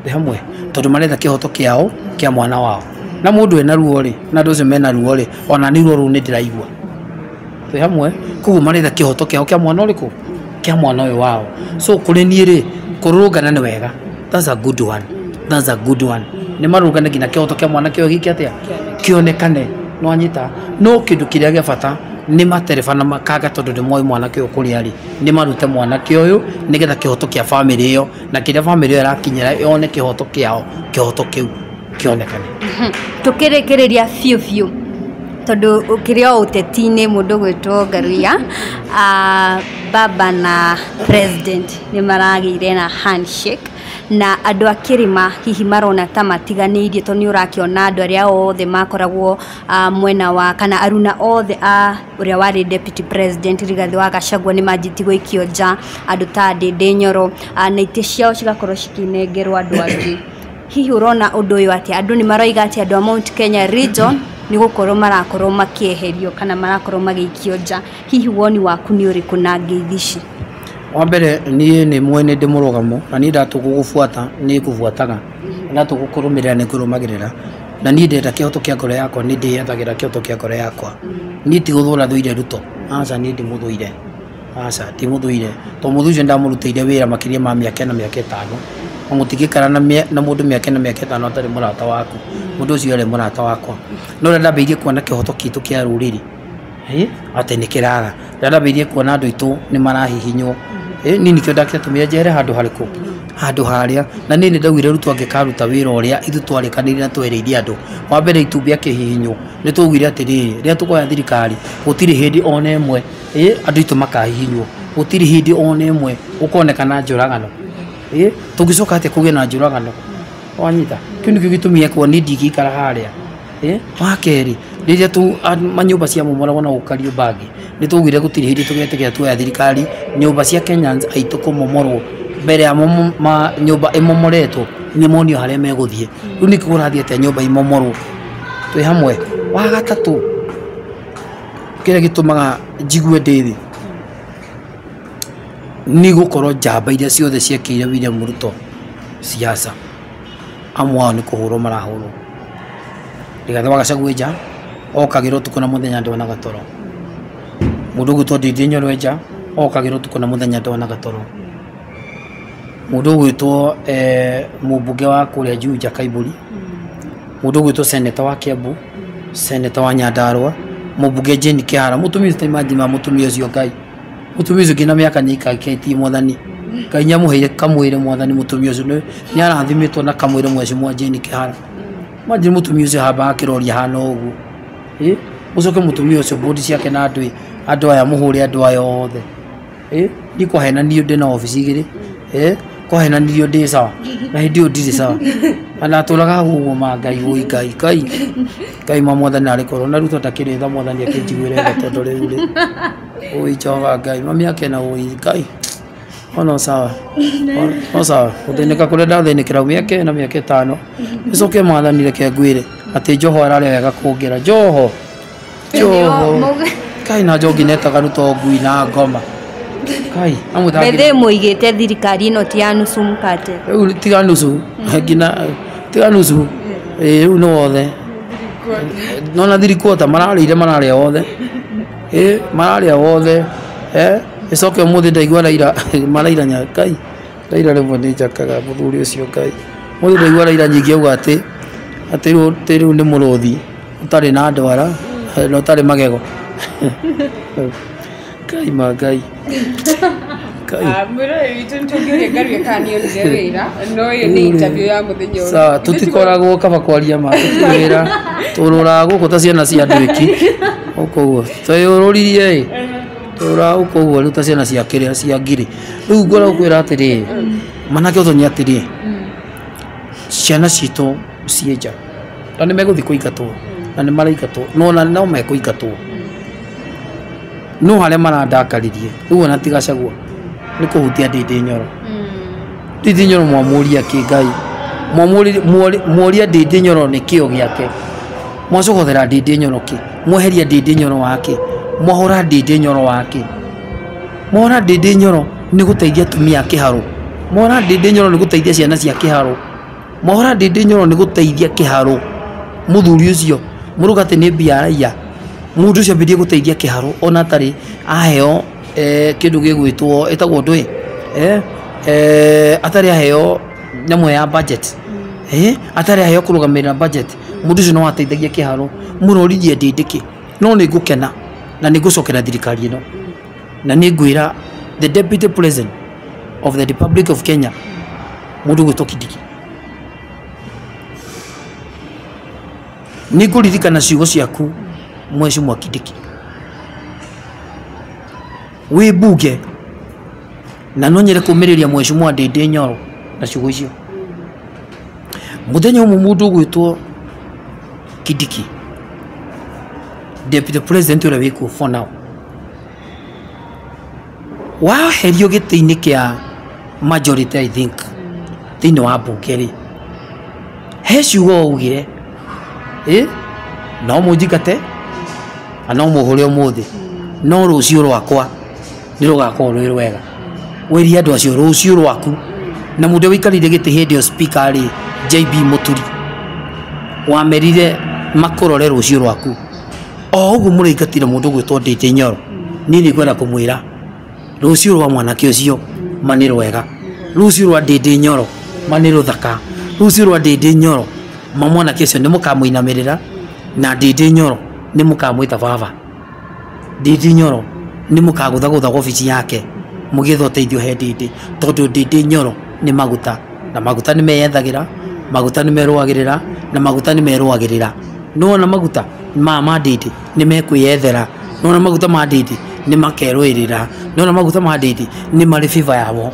ndĩ hamwe, tondũ maretha kĩhoto kĩao kĩa mwana wao, na mũndũ ena ruo rĩ, na andũ acio mena ruo rĩ, ona niĩ ruo rũu nĩ ndĩraigua twĩ hamwe, koguo maretha kĩhoto kĩao kĩa mwana ũrĩkũ, kĩa mwana ũyũ wao. So kũrĩ niĩ rĩ, kũrũrũngana nĩ wega, that's a good one, that's a good one. Nĩ marũrũngane nginya kĩhoto kĩa mwana kĩo gĩke atĩa, kĩonekane, nĩwanyita. No kĩndũ kĩrĩa gĩa bata nĩ matereba na makanga, tondũ nĩ moĩ mwanake ũyũ kũrĩa arĩ, nĩ marute mwanake ũyũ nĩgetha kĩhoto kĩa bamĩrĩ ĩyo na kĩrĩa bamĩrĩ ĩyo ĩrakinyĩra yone kĩhoto kĩao, kĩhoto kĩu kĩonekane. Tukĩrĩkĩrĩria biũ biũ tondũ ũkĩrĩ o ũteti-inĩ mũndũ gwĩtwo Ngaruiya, baba na president nĩ maragĩire na handshake na andũ a kĩrĩma hihi marona ta matiganĩirie, tondũ nĩ ũrakĩona andũ arĩa othe makoragwo mwena wa kana aruna othe a ũrĩa warĩ deputy president Rigathĩ wa Gachagua nĩ manjĩtie gũikio nja, andũ ta Ndĩndĩ Nyoro, na itĩ ciao cigakorwo cikĩnengerwo andũ angĩ. Hihi ũrona ũndũ ũyũ atĩa? Andũ nĩ maroiga atĩ andũ a Mount Kenya region nĩ gũkorwo marakorwo makĩeherio kana marakorwo magĩikio nja. Hihi woni waku nĩ ũrĩkũ na ngeithi ici? Wa mbere niĩ nĩ mwene ndĩ mũrũgamo, na niĩ ndatũgũgũbuata nĩ ngũbuataga, ndatũgũkũrũmĩrĩra nĩ ngũrũmagĩrĩra, na niĩ ndenda kĩhoto kĩa ngoro yakwa nĩ ndĩyethagĩra kĩhoto kĩa ngoro yakwa. Niĩ ti gũthũra thũire Ruto, aca niĩ ndimũthũire, aca ndimũthũire, tondũ mũthuri ũcio ndamũrutĩire wĩra makĩria ma mĩaka ĩna mĩaka ĩtano, na mũtingĩikara na mũndũ mĩaka ĩna mĩaka ĩtano atarĩ mũrata waku, mũndũ ũcio arĩ mũrata wakwa. No rĩrĩa ndambĩrĩirie kuona kĩhoto gitũ kĩa rũrĩrĩ atĩ nĩ kĩraga, rĩrĩa ndambĩrĩirie kuona andũ aitũ nĩ marahihinywo, niĩ nĩkĩo ndakĩatũmire njehere handũ harĩkũ, handũ harĩa, na niĩ nĩ ndaugire Ruto angĩkaruta wĩra ũrĩa ithuĩ twarĩkanĩire na twerĩire andũ. Wa mbere itumbĩ akĩhihinywo nĩ twaugire atĩrĩrĩ, rĩrĩa tũkoya thirikari gũtirĩ hĩndĩ ona ĩmwe andũ aitũ makahihinywo, gũtirĩ hĩndĩ ona ĩmwe gũkonekana njũragano. Tũngĩcoka atĩa kũgĩe na njũragano? Wanyita? Kĩu nĩkĩo gĩtũmi gĩakwa niĩ ndingĩikara harĩa. Wa kerĩ, rĩrĩa manyũmba ciamomoragwo na gũkario bangi, nĩ twaugire gũtirĩ hĩndĩ tũgetĩkĩra tuoya thirikari nyũmba cia Kenyans aitũ kũmomorwo mbere ya nyũmba ĩmomoretwo nĩ monio harĩa megũthiĩ. Rĩu nĩkĩo kũrathiĩ atĩa nyũmba imomorwo? Twĩ hamwe. Wa gatatũ, kĩrĩa gĩtũmaga njigue ndĩ thĩ nĩ gũkorwo njamba iria ciothe ciekĩire William Ruto siasa, amwe ao nĩ kũhũrwo marahũrwo. Rigathĩ wa Gachagua nja okagĩra ũtukũ na mũthenya ndonaga toro. Mũndũ ũgwĩtwo Ndindi Nyoro nja okagĩra ũtukũ na mũthenya ndonaga toro. Mũndũ ũgwĩtwo mũmbunge wa kũrĩa Juja Kaiburi, mũndũ ũgwĩtwo seneta wa Kiambu, seneta wa Nyandarua, mũmbunge Jane Kihara, mũtumia ũcio ta imagine mũtumia ũcio Ngai, mũtumia ũcio nginya mĩaka nĩaikarĩtie mwathani, Ngai nĩamũheire kamwĩrĩ mwathani, mũtumia ũcio nĩ arathimĩtwo na kamwĩrĩ mheshimiwa Jane Kihara. Imagine mũtumia ũcio hambaga akĩroria hana ũguo, ũcoke mũtumia ũcio bodi ciake na andũ andũ aya mũhũre andũ aya othe. Niĩ kwahenanirio ndĩ na obici igĩrĩ, kwahenanirio ndĩ sawa na hĩndĩ ĩyo ndirĩ sawa, na ndatũraga hau ũguo ma Ngai woi Ngai Ngai Ngai ma mwathani arĩ korwo na Ruto ndakĩrĩ tha mwathani akĩnjiguĩre tha tondũ rĩu rĩ woi Jehova Ngai mami akena woi Ngai ono sawa no sawa gũthĩnĩka kũrĩa ndathĩnĩkĩra mĩaka ĩna mĩaka ĩtano ĩcoke mwathani reke ngwĩre atĩ Joho ararĩa wega kũngĩra Joho Joho Kai na Njoki netaga Ruto ngui na ngoma Kai amũthangĩra Bethe mũigĩte thirikari ĩno ti ya nusu mkate. Rĩu tiga nusu nginya tiga nusu rĩu nĩ wothe nona thirikota mararĩire mararĩa othe mararĩa othe ĩcoke ũmũthĩ ndaigua Raila maraira nya Ngai Raila rĩmwe nĩ njakaga mũthuri ũcio Ngai mũthĩ ndaigua Raila nyingĩ auga atĩ rĩu nĩ mũrũthi ũtarĩ na ndwara na ũtarĩ magego Ngai ma Ngai Ngai Mwĩroreri witũ nĩ tũngĩũria Ngaruiya kana nĩonire wĩra, no ĩyo nĩ interview ya mũthenya ũyũ. Sawa, tũtikoragwo kaba kwaria ma tũtirĩ wĩra tũrũraga gũkũ ta ciana cia ndwĩki gũkũ ũguo twĩyũrũririe ĩ tũrũraga gũkũ ũguo rĩu ta ciana cia kĩrĩa cia ngiri rĩu ngoragwo kwĩra atĩrĩrĩ manake ũtonye atĩrĩ ciana citũ ciĩ nja Na nĩ megũthiĩ kũingatwo na nĩ maraingatwo no na no mekũingatwo no harĩa marandakaririe rĩu ona ti Gachagua nĩ kũhutia Ndindi Nyoro. Ndindi Nyoro mwamũria kĩ Ngai mworia Ndindi Nyoro nĩ kĩo gĩake mwacogothera Ndindi Nyoro kĩ mweheria Ndindi Nyoro wake mwahũra Ndindi Nyoro wake mwahũra Ndindi Nyoro nĩ gũteithia atumia a kĩharũ mwahũra Ndindi Nyoro nĩ gũteithia ciana cia kĩharũ mwahũra Ndindi Nyoro nĩ gũteithia kĩharũ mũthuri ũcio mũruga atĩ nĩ mbia araiya mũndũ ũcio ambĩrĩrie gũteithia kĩharũ ona atarĩ aheo kĩndũ gĩgwĩtwo ĩtagwo ndũĩ atarĩ aheo nyamũ ya budget atarĩ aheo kũrũgamĩrĩra budget mũndũ ũcio no ateithagia kĩharũ mũroririe Ndindi kĩ no nĩ ngũkena na nĩ ngũcokera thirikari ĩno na nĩ ngwĩra the deputy president of the Republic of Kenya mũndũ ũgwĩtwo Kindiki nĩ ngũririkana ciugo ciaku Mheshimiwa Kindiki wĩ mbunge na no nyende kũmĩrĩria Mheshimiwa Ndindi Nyoro na ciugo icio mũthenya ũmwe mũndũ ũgwĩtwo Kindiki deputy president ũrĩa wĩkuo for now waherio gĩtĩ-inĩ kĩa majority I think thĩinĩ wa mbunge rĩ he ciugo waugire no mũnjingate na no mũhũre ũmũthĩ no rũciũ rwakwa nĩ rũgakorwo rwĩ rwega wĩrie andũ acio rũciũ rwaku na mũndũ ũrĩa wĩikarĩire gĩtĩ hĩndĩ ĩyo speaker rĩ JB Mũturi wamerire makũrore rũciũ rwaku o ũguo mũraingatire mũndũ ũgwĩtwo Ndindi Nyoro niĩ nĩ ngwenda kũmwĩra rũciũ rwa mwanake ũcio ma nĩ rwega rũciũ rwa Ndindi Nyoro ma nĩ rũthaka rũciũ rwa Ndindi Nyoro ma mwanake ũcio nĩ mũkamũinamĩrĩra na Ndindi Nyoro nĩ mũkamwĩta baba Ndindi Nyoro nĩ mũkagũthagũtha wabici yake mũgĩetha ũteithio he Ndindi tondũ Ndindi Nyoro nĩ maguta na maguta nĩ meyethagĩra maguta nĩ merũagĩrĩra na maguta nĩ merũagĩrĩra nĩwona maguta ma Ndindi nĩ mekwĩyethera nĩwona maguta ma Ndindi nĩ makerũĩrĩra nĩwona maguta ma Ndindi nĩ marĩ favor yao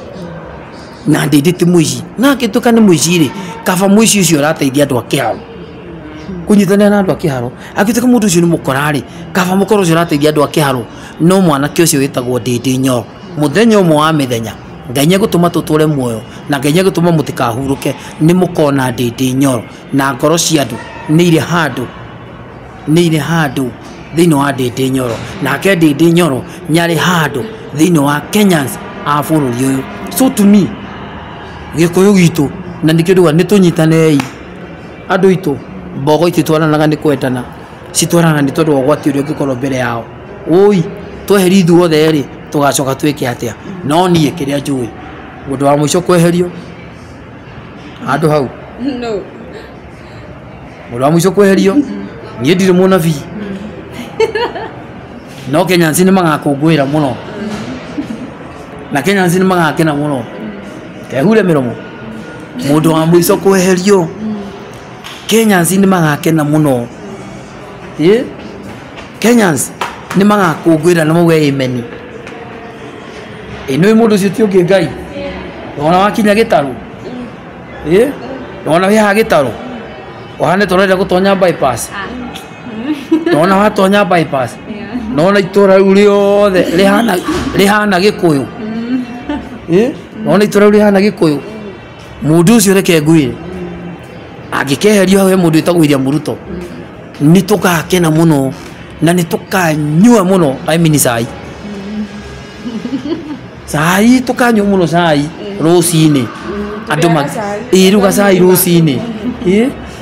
na Ndindi ti mũici na angĩtuĩka nĩ mũici rĩ kaba mũici ũcio ũrateithia andũ a kĩharo kũnyitanĩra na andũ a kĩharo angĩtuĩka mũndũ ũcio nĩ mũkora rĩ kaba mũkora ũcio ũrateithia andũ a kĩharo no mwanake ũcio wĩtagwo Ndindi Nyoro mũthenya ũmwe wa mĩthenya Ngai nĩegũtũma tũtũre muoyo na Ngai nĩegũtũma mũtikahurũke nĩ mũkona Ndindi Nyoro na ngoro cia andũ nĩ irĩ handũ nĩ irĩ handũ thĩinĩ wa Ndindi Nyoro nake Ndindi Nyoro nĩ arĩ handũ thĩinĩ wa Kenyans a bũrũri ũyũ so to me gĩkũyũ gitũ na nĩkĩo ndauga nĩ tũnyitanei andũ aitũ mbogo ititwaranaga nĩ kwendana citwaranaga nĩ tondũ wa ũgwati ũrĩa ũngĩkorwo mbere yao ũi tweheria ithuothe rĩ tũgacoka twĩke atĩa no niĩ kĩrĩa njũĩ mũndũ wa mũico kweherio handũ hau no mũndũ wa mũico kweherio niĩ ndirĩ mũnabii no Kenyans nĩ magakũngũĩra mũno na Kenyans nĩ magakena mũno kehure mĩromo mũndũ wa mũico kweherio Kenyans nĩ magakena mũno Kenyans nĩ magakũngũĩra na mauge amen ĩ nĩ mũndũ ũcio ti ũngĩ Ngai ona wakinya gĩtarũ ona wĩ haha gĩtarũ ũhane ta ũrenda gũtonya bypass nona watonya bypass nona itũra rĩu rĩothe rĩhana gĩkũyũ nona itũra rĩu rĩhana gĩkũyũ mũndũ ũcio reke ngwĩre angĩkeherio hau he mũndũ wĩtagwo William Ruto nĩ tũgakena mũno na nĩ tũkanyua mũno I mean cai cai tũkanyua mũno cai rũcinĩ andũ ruga cai rũcinĩ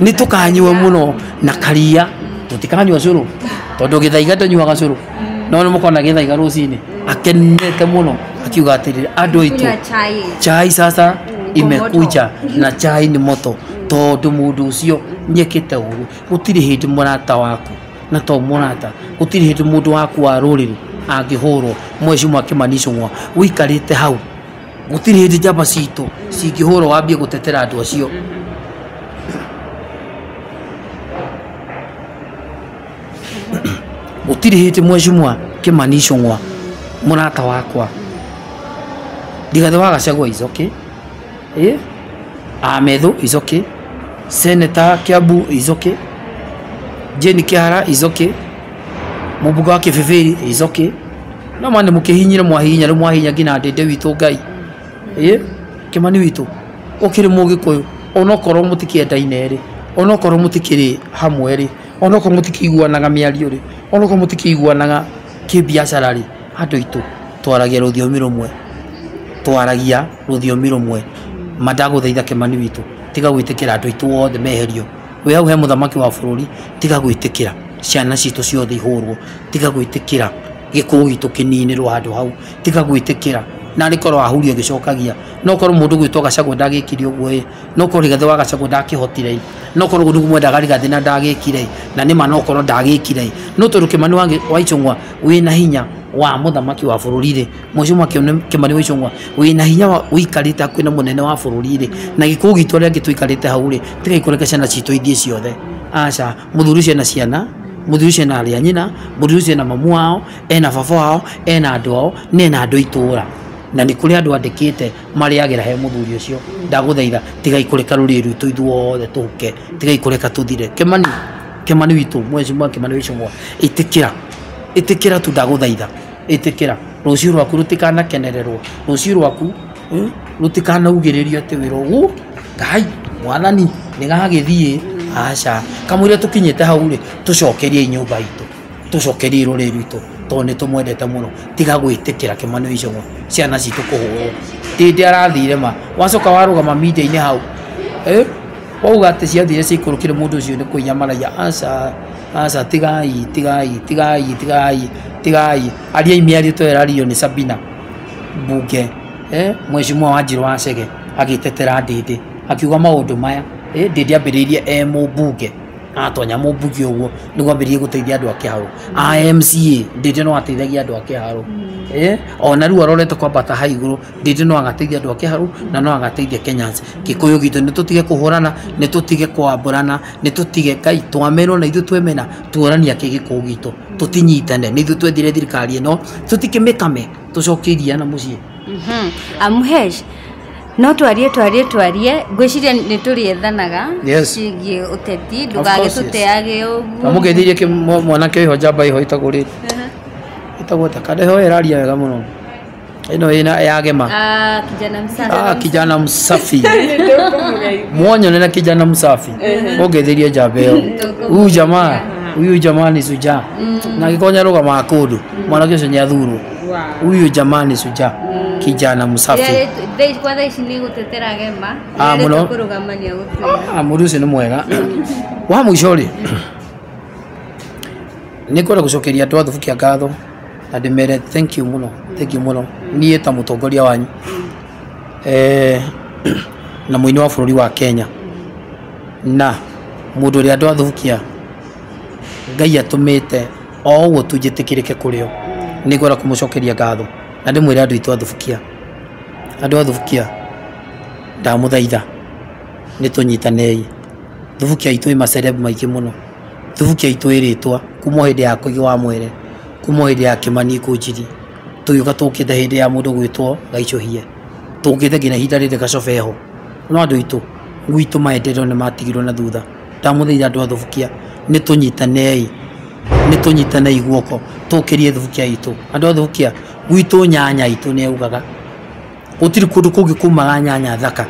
nĩ tũkanyua mũno na karia tũtikanyua cũrũ tondũ Gĩthaiga ndanyuaga cũrũ no nĩ mũkona Gĩthaiga rũcinĩ akenete mũno akiuga atĩrĩrĩ andũ aitũ chai sasa imekuja na chai ni moto tondũ mũndũ ũcio nĩekĩte ũru gũtirĩ hĩndĩ mũrata waku na to mũrata gũtirĩ hĩndĩ mũndũ waku wa rũrĩrĩ angĩhũrwo Mheshimiwa Kimani Ichung'wa ũikarĩte hau gũtirĩ hĩndĩ njamba citũ cingĩhũrwo wambie gũtetera andũ acio gũtirĩ hĩndĩ Mheshimiwa Kimani Ichung'wa mũrata wakwa Rigathĩ wa Gachagua is okay Amethu is okay Senator Kiambu is okay Jane Kihara is okay. Mũmbunge wa Kĩbĩbĩri is okay. No ma nĩ mũkĩhinyire mwahihinya rĩu mwahihinya nginya Ndĩndĩ witũ Ngai. Ĩ Kĩmani witũ ũkĩrĩ Mũgĩkũyũ onokorwo mũtikĩendaine rĩ, onokorwo mũtikĩrĩ hamwe rĩ, onokorwo mũtikĩiguanaga mĩario rĩ, onokorwo mũtikĩiguanaga kĩbiacara rĩ, andũ aitũ twaragia rũthiomi rũmwe, twaragia rũthiomi rũmwe. Ma ndagũthaitha Kĩmani witũ tiga gwĩtĩkĩra andũ aitũ othe meherio. Wĩ hau he mũthamaki wa bũrũri, tiga gwĩtĩkĩra ciana citũ ciothe ihũrwo, tiga gwĩtĩkĩra gĩkũyũ gitũ kĩninĩrwo handũ hau, tiga gwĩtĩkĩra narĩ korwo ahurio gĩcokagia no korwo mũndũ gwĩtwo Gachagua ndagĩkire ũguo ĩ, no korwo Rigathĩ wa Gachagua ndakĩhotire ĩ, no korwo nĩguo mwendaga Rigathĩ na ndagĩkire ĩ, na nĩma no korwo ndagĩkire ĩ, no tondũ Kĩmani wa Ichung'wa wĩna hinya wa mũthamaki wa bũrũri rĩ, mheshimiwa Kĩmani wa Ichung'wa wĩna hinya wa ũikarĩte hakuhĩ na mũnene wa bũrũri rĩ, na gĩkũyũ gitũ arĩa angĩ tũikarĩte hau rĩ, tigai kũreka ciana citũ ithiĩ ciothe. Aca, mũthuri ũcio ena ciana, mũthuri ũcio ena arĩa nyina, mũthuri ũcio ena mamu wao, ena baba wao, ena andũ ao, na ena andũ a itũũra. Na nĩ kũrĩ andũ andĩkĩte marĩagĩra he mũthuri ũcio. Ndagũthaitha tigai kũreka rũrĩrĩ rwitũ ithuothe tũhuke, tigai kũreka tũthire. Kĩmani, Kĩmani witũ, mheshimiwa Kĩmani wa Ichung'wa, ĩtĩkĩra, ĩtĩkĩra tu ndagũthaitha, ĩtĩkĩra. Rũciũ rwaku rũtikanakenererwo, rũciũ rwaku rũtikanaugĩrĩrio atĩ wĩra ũguo Ngai mwathani nĩ gagĩthiĩ. Aca, kamũira tũkinyĩte hau rĩ, tũcokerie nyũmba itũ, tũcokerie rũrĩrĩ rwitũ tondũ nĩ tũmwendete mũno. Tiga gwĩtĩkĩra Kĩmani wa Ichung'wa ciana citũ kũhũrwo. Ndĩndĩ arathire ma wacoka warũgama media-inĩ hau wauga atĩ ciathire ciikũrũkire mũndũ ũcio nĩ kũiya maraiya. Aca, aca, tigai, tigai, tigai, tigai, tigai. Ariai mĩario ta ĩrario nĩ Sabina mbunge, mheshimiwa Wanjirũ wa Chege agĩtetera Ndĩndĩ akiuga maũndũ maya. Ndĩndĩ ambĩrĩirie e mũmbunge, atonya mũmbunge ũguo nĩguo ambĩrĩirie gũteithia andũ a Kĩharũ. A MCA Ndĩndĩ no ateithagia andũ a Kĩharũ. Ona rĩu arorete kwambata hau igũrũ, Ndĩndĩ no agateithia andũ a Kĩharũ na no agateithia Kenyans. Gĩkũyũ gitũ nĩ tũtige kũhũrana, nĩ tũtige kwambũrana, nĩ tũtige Ngai twamenwo na ithuĩ twemena, tuonanie kĩ gĩkũyũ gitũ tũtinyitane, nĩ ithuĩ twethire thirikari ĩno, tũtikĩmĩkame, tũcokie iria na mũciĩ. Mũhesh, no twarie twarie twarie, ngwĩciria nĩ tũrĩethanaga ciĩgiĩ ũteti, ndũgagĩtũteage ũguo. Na mũgeithĩrie mwanake ũyũ njamba ĩho ĩtagwo rĩ, ĩtagwo ta kada ĩho ĩraria wega mũno, ĩno ĩna yagema. Kijana msafi. Kijana msafi. Mwonyonera kijana msafi. Mũgeithĩrie njamba ĩyo. Huyu jamaa, huyu jamaa ni shujaa. Na gĩkonya rũgama kũndũ, mwanake ũcio nĩ athurwo. Huyu jamaa ni shujaa. Kijana msafi. Kwa thaa ici nĩ gũtetera gema. Mũno. Kũrũgama nĩ agũtwĩra. Mũndũ ũcio nĩ mwega. Wa mũico rĩ, nĩ ngwenda gũcokeria andũ a Thubukia ngatho na ndĩmere thank you mũno, thank you mũno. Niĩ ta mũtongoria wanyu na mũini wa bũrũri wa Kenya na mũndũ ũrĩa andũ a Thubukia Ngai atũmĩte o ũguo tu njĩtĩkĩrĩke kũrĩ o, nĩ ngwenda kũmũcokeria ngatho na ndĩmwĩre andũ aitũ a Thubukia, andũ a Thubukia ndamũthaitha nĩ tũnyitanei. Thubukia itũ ĩ maceleb maingĩ mũno, Thubukia itũ ĩ rĩtwa kuma hĩndĩ ya Koigi wa Mwere, kuma hĩndĩ ya Kĩmani Ngũnjiri, tũgĩũka tũkĩte hĩndĩ ya mũndũ gwĩtwo Gaicũhie, tũkĩte nginya ihinda rĩrĩ Gacobe ho. No andũ aitũ gwitũ maendeleo nĩ matigirwo na thutha. Ndamũthaitha andũ a Thubukia nĩ tũnyitanei, nĩ tũnyitanei guoko tũkĩrie Thubukia itũ. Andũ a Thubukia gwitũ nyanya itũ nĩ augaga gũtirĩ kũndũ kũngĩ kumaga nyanya thaka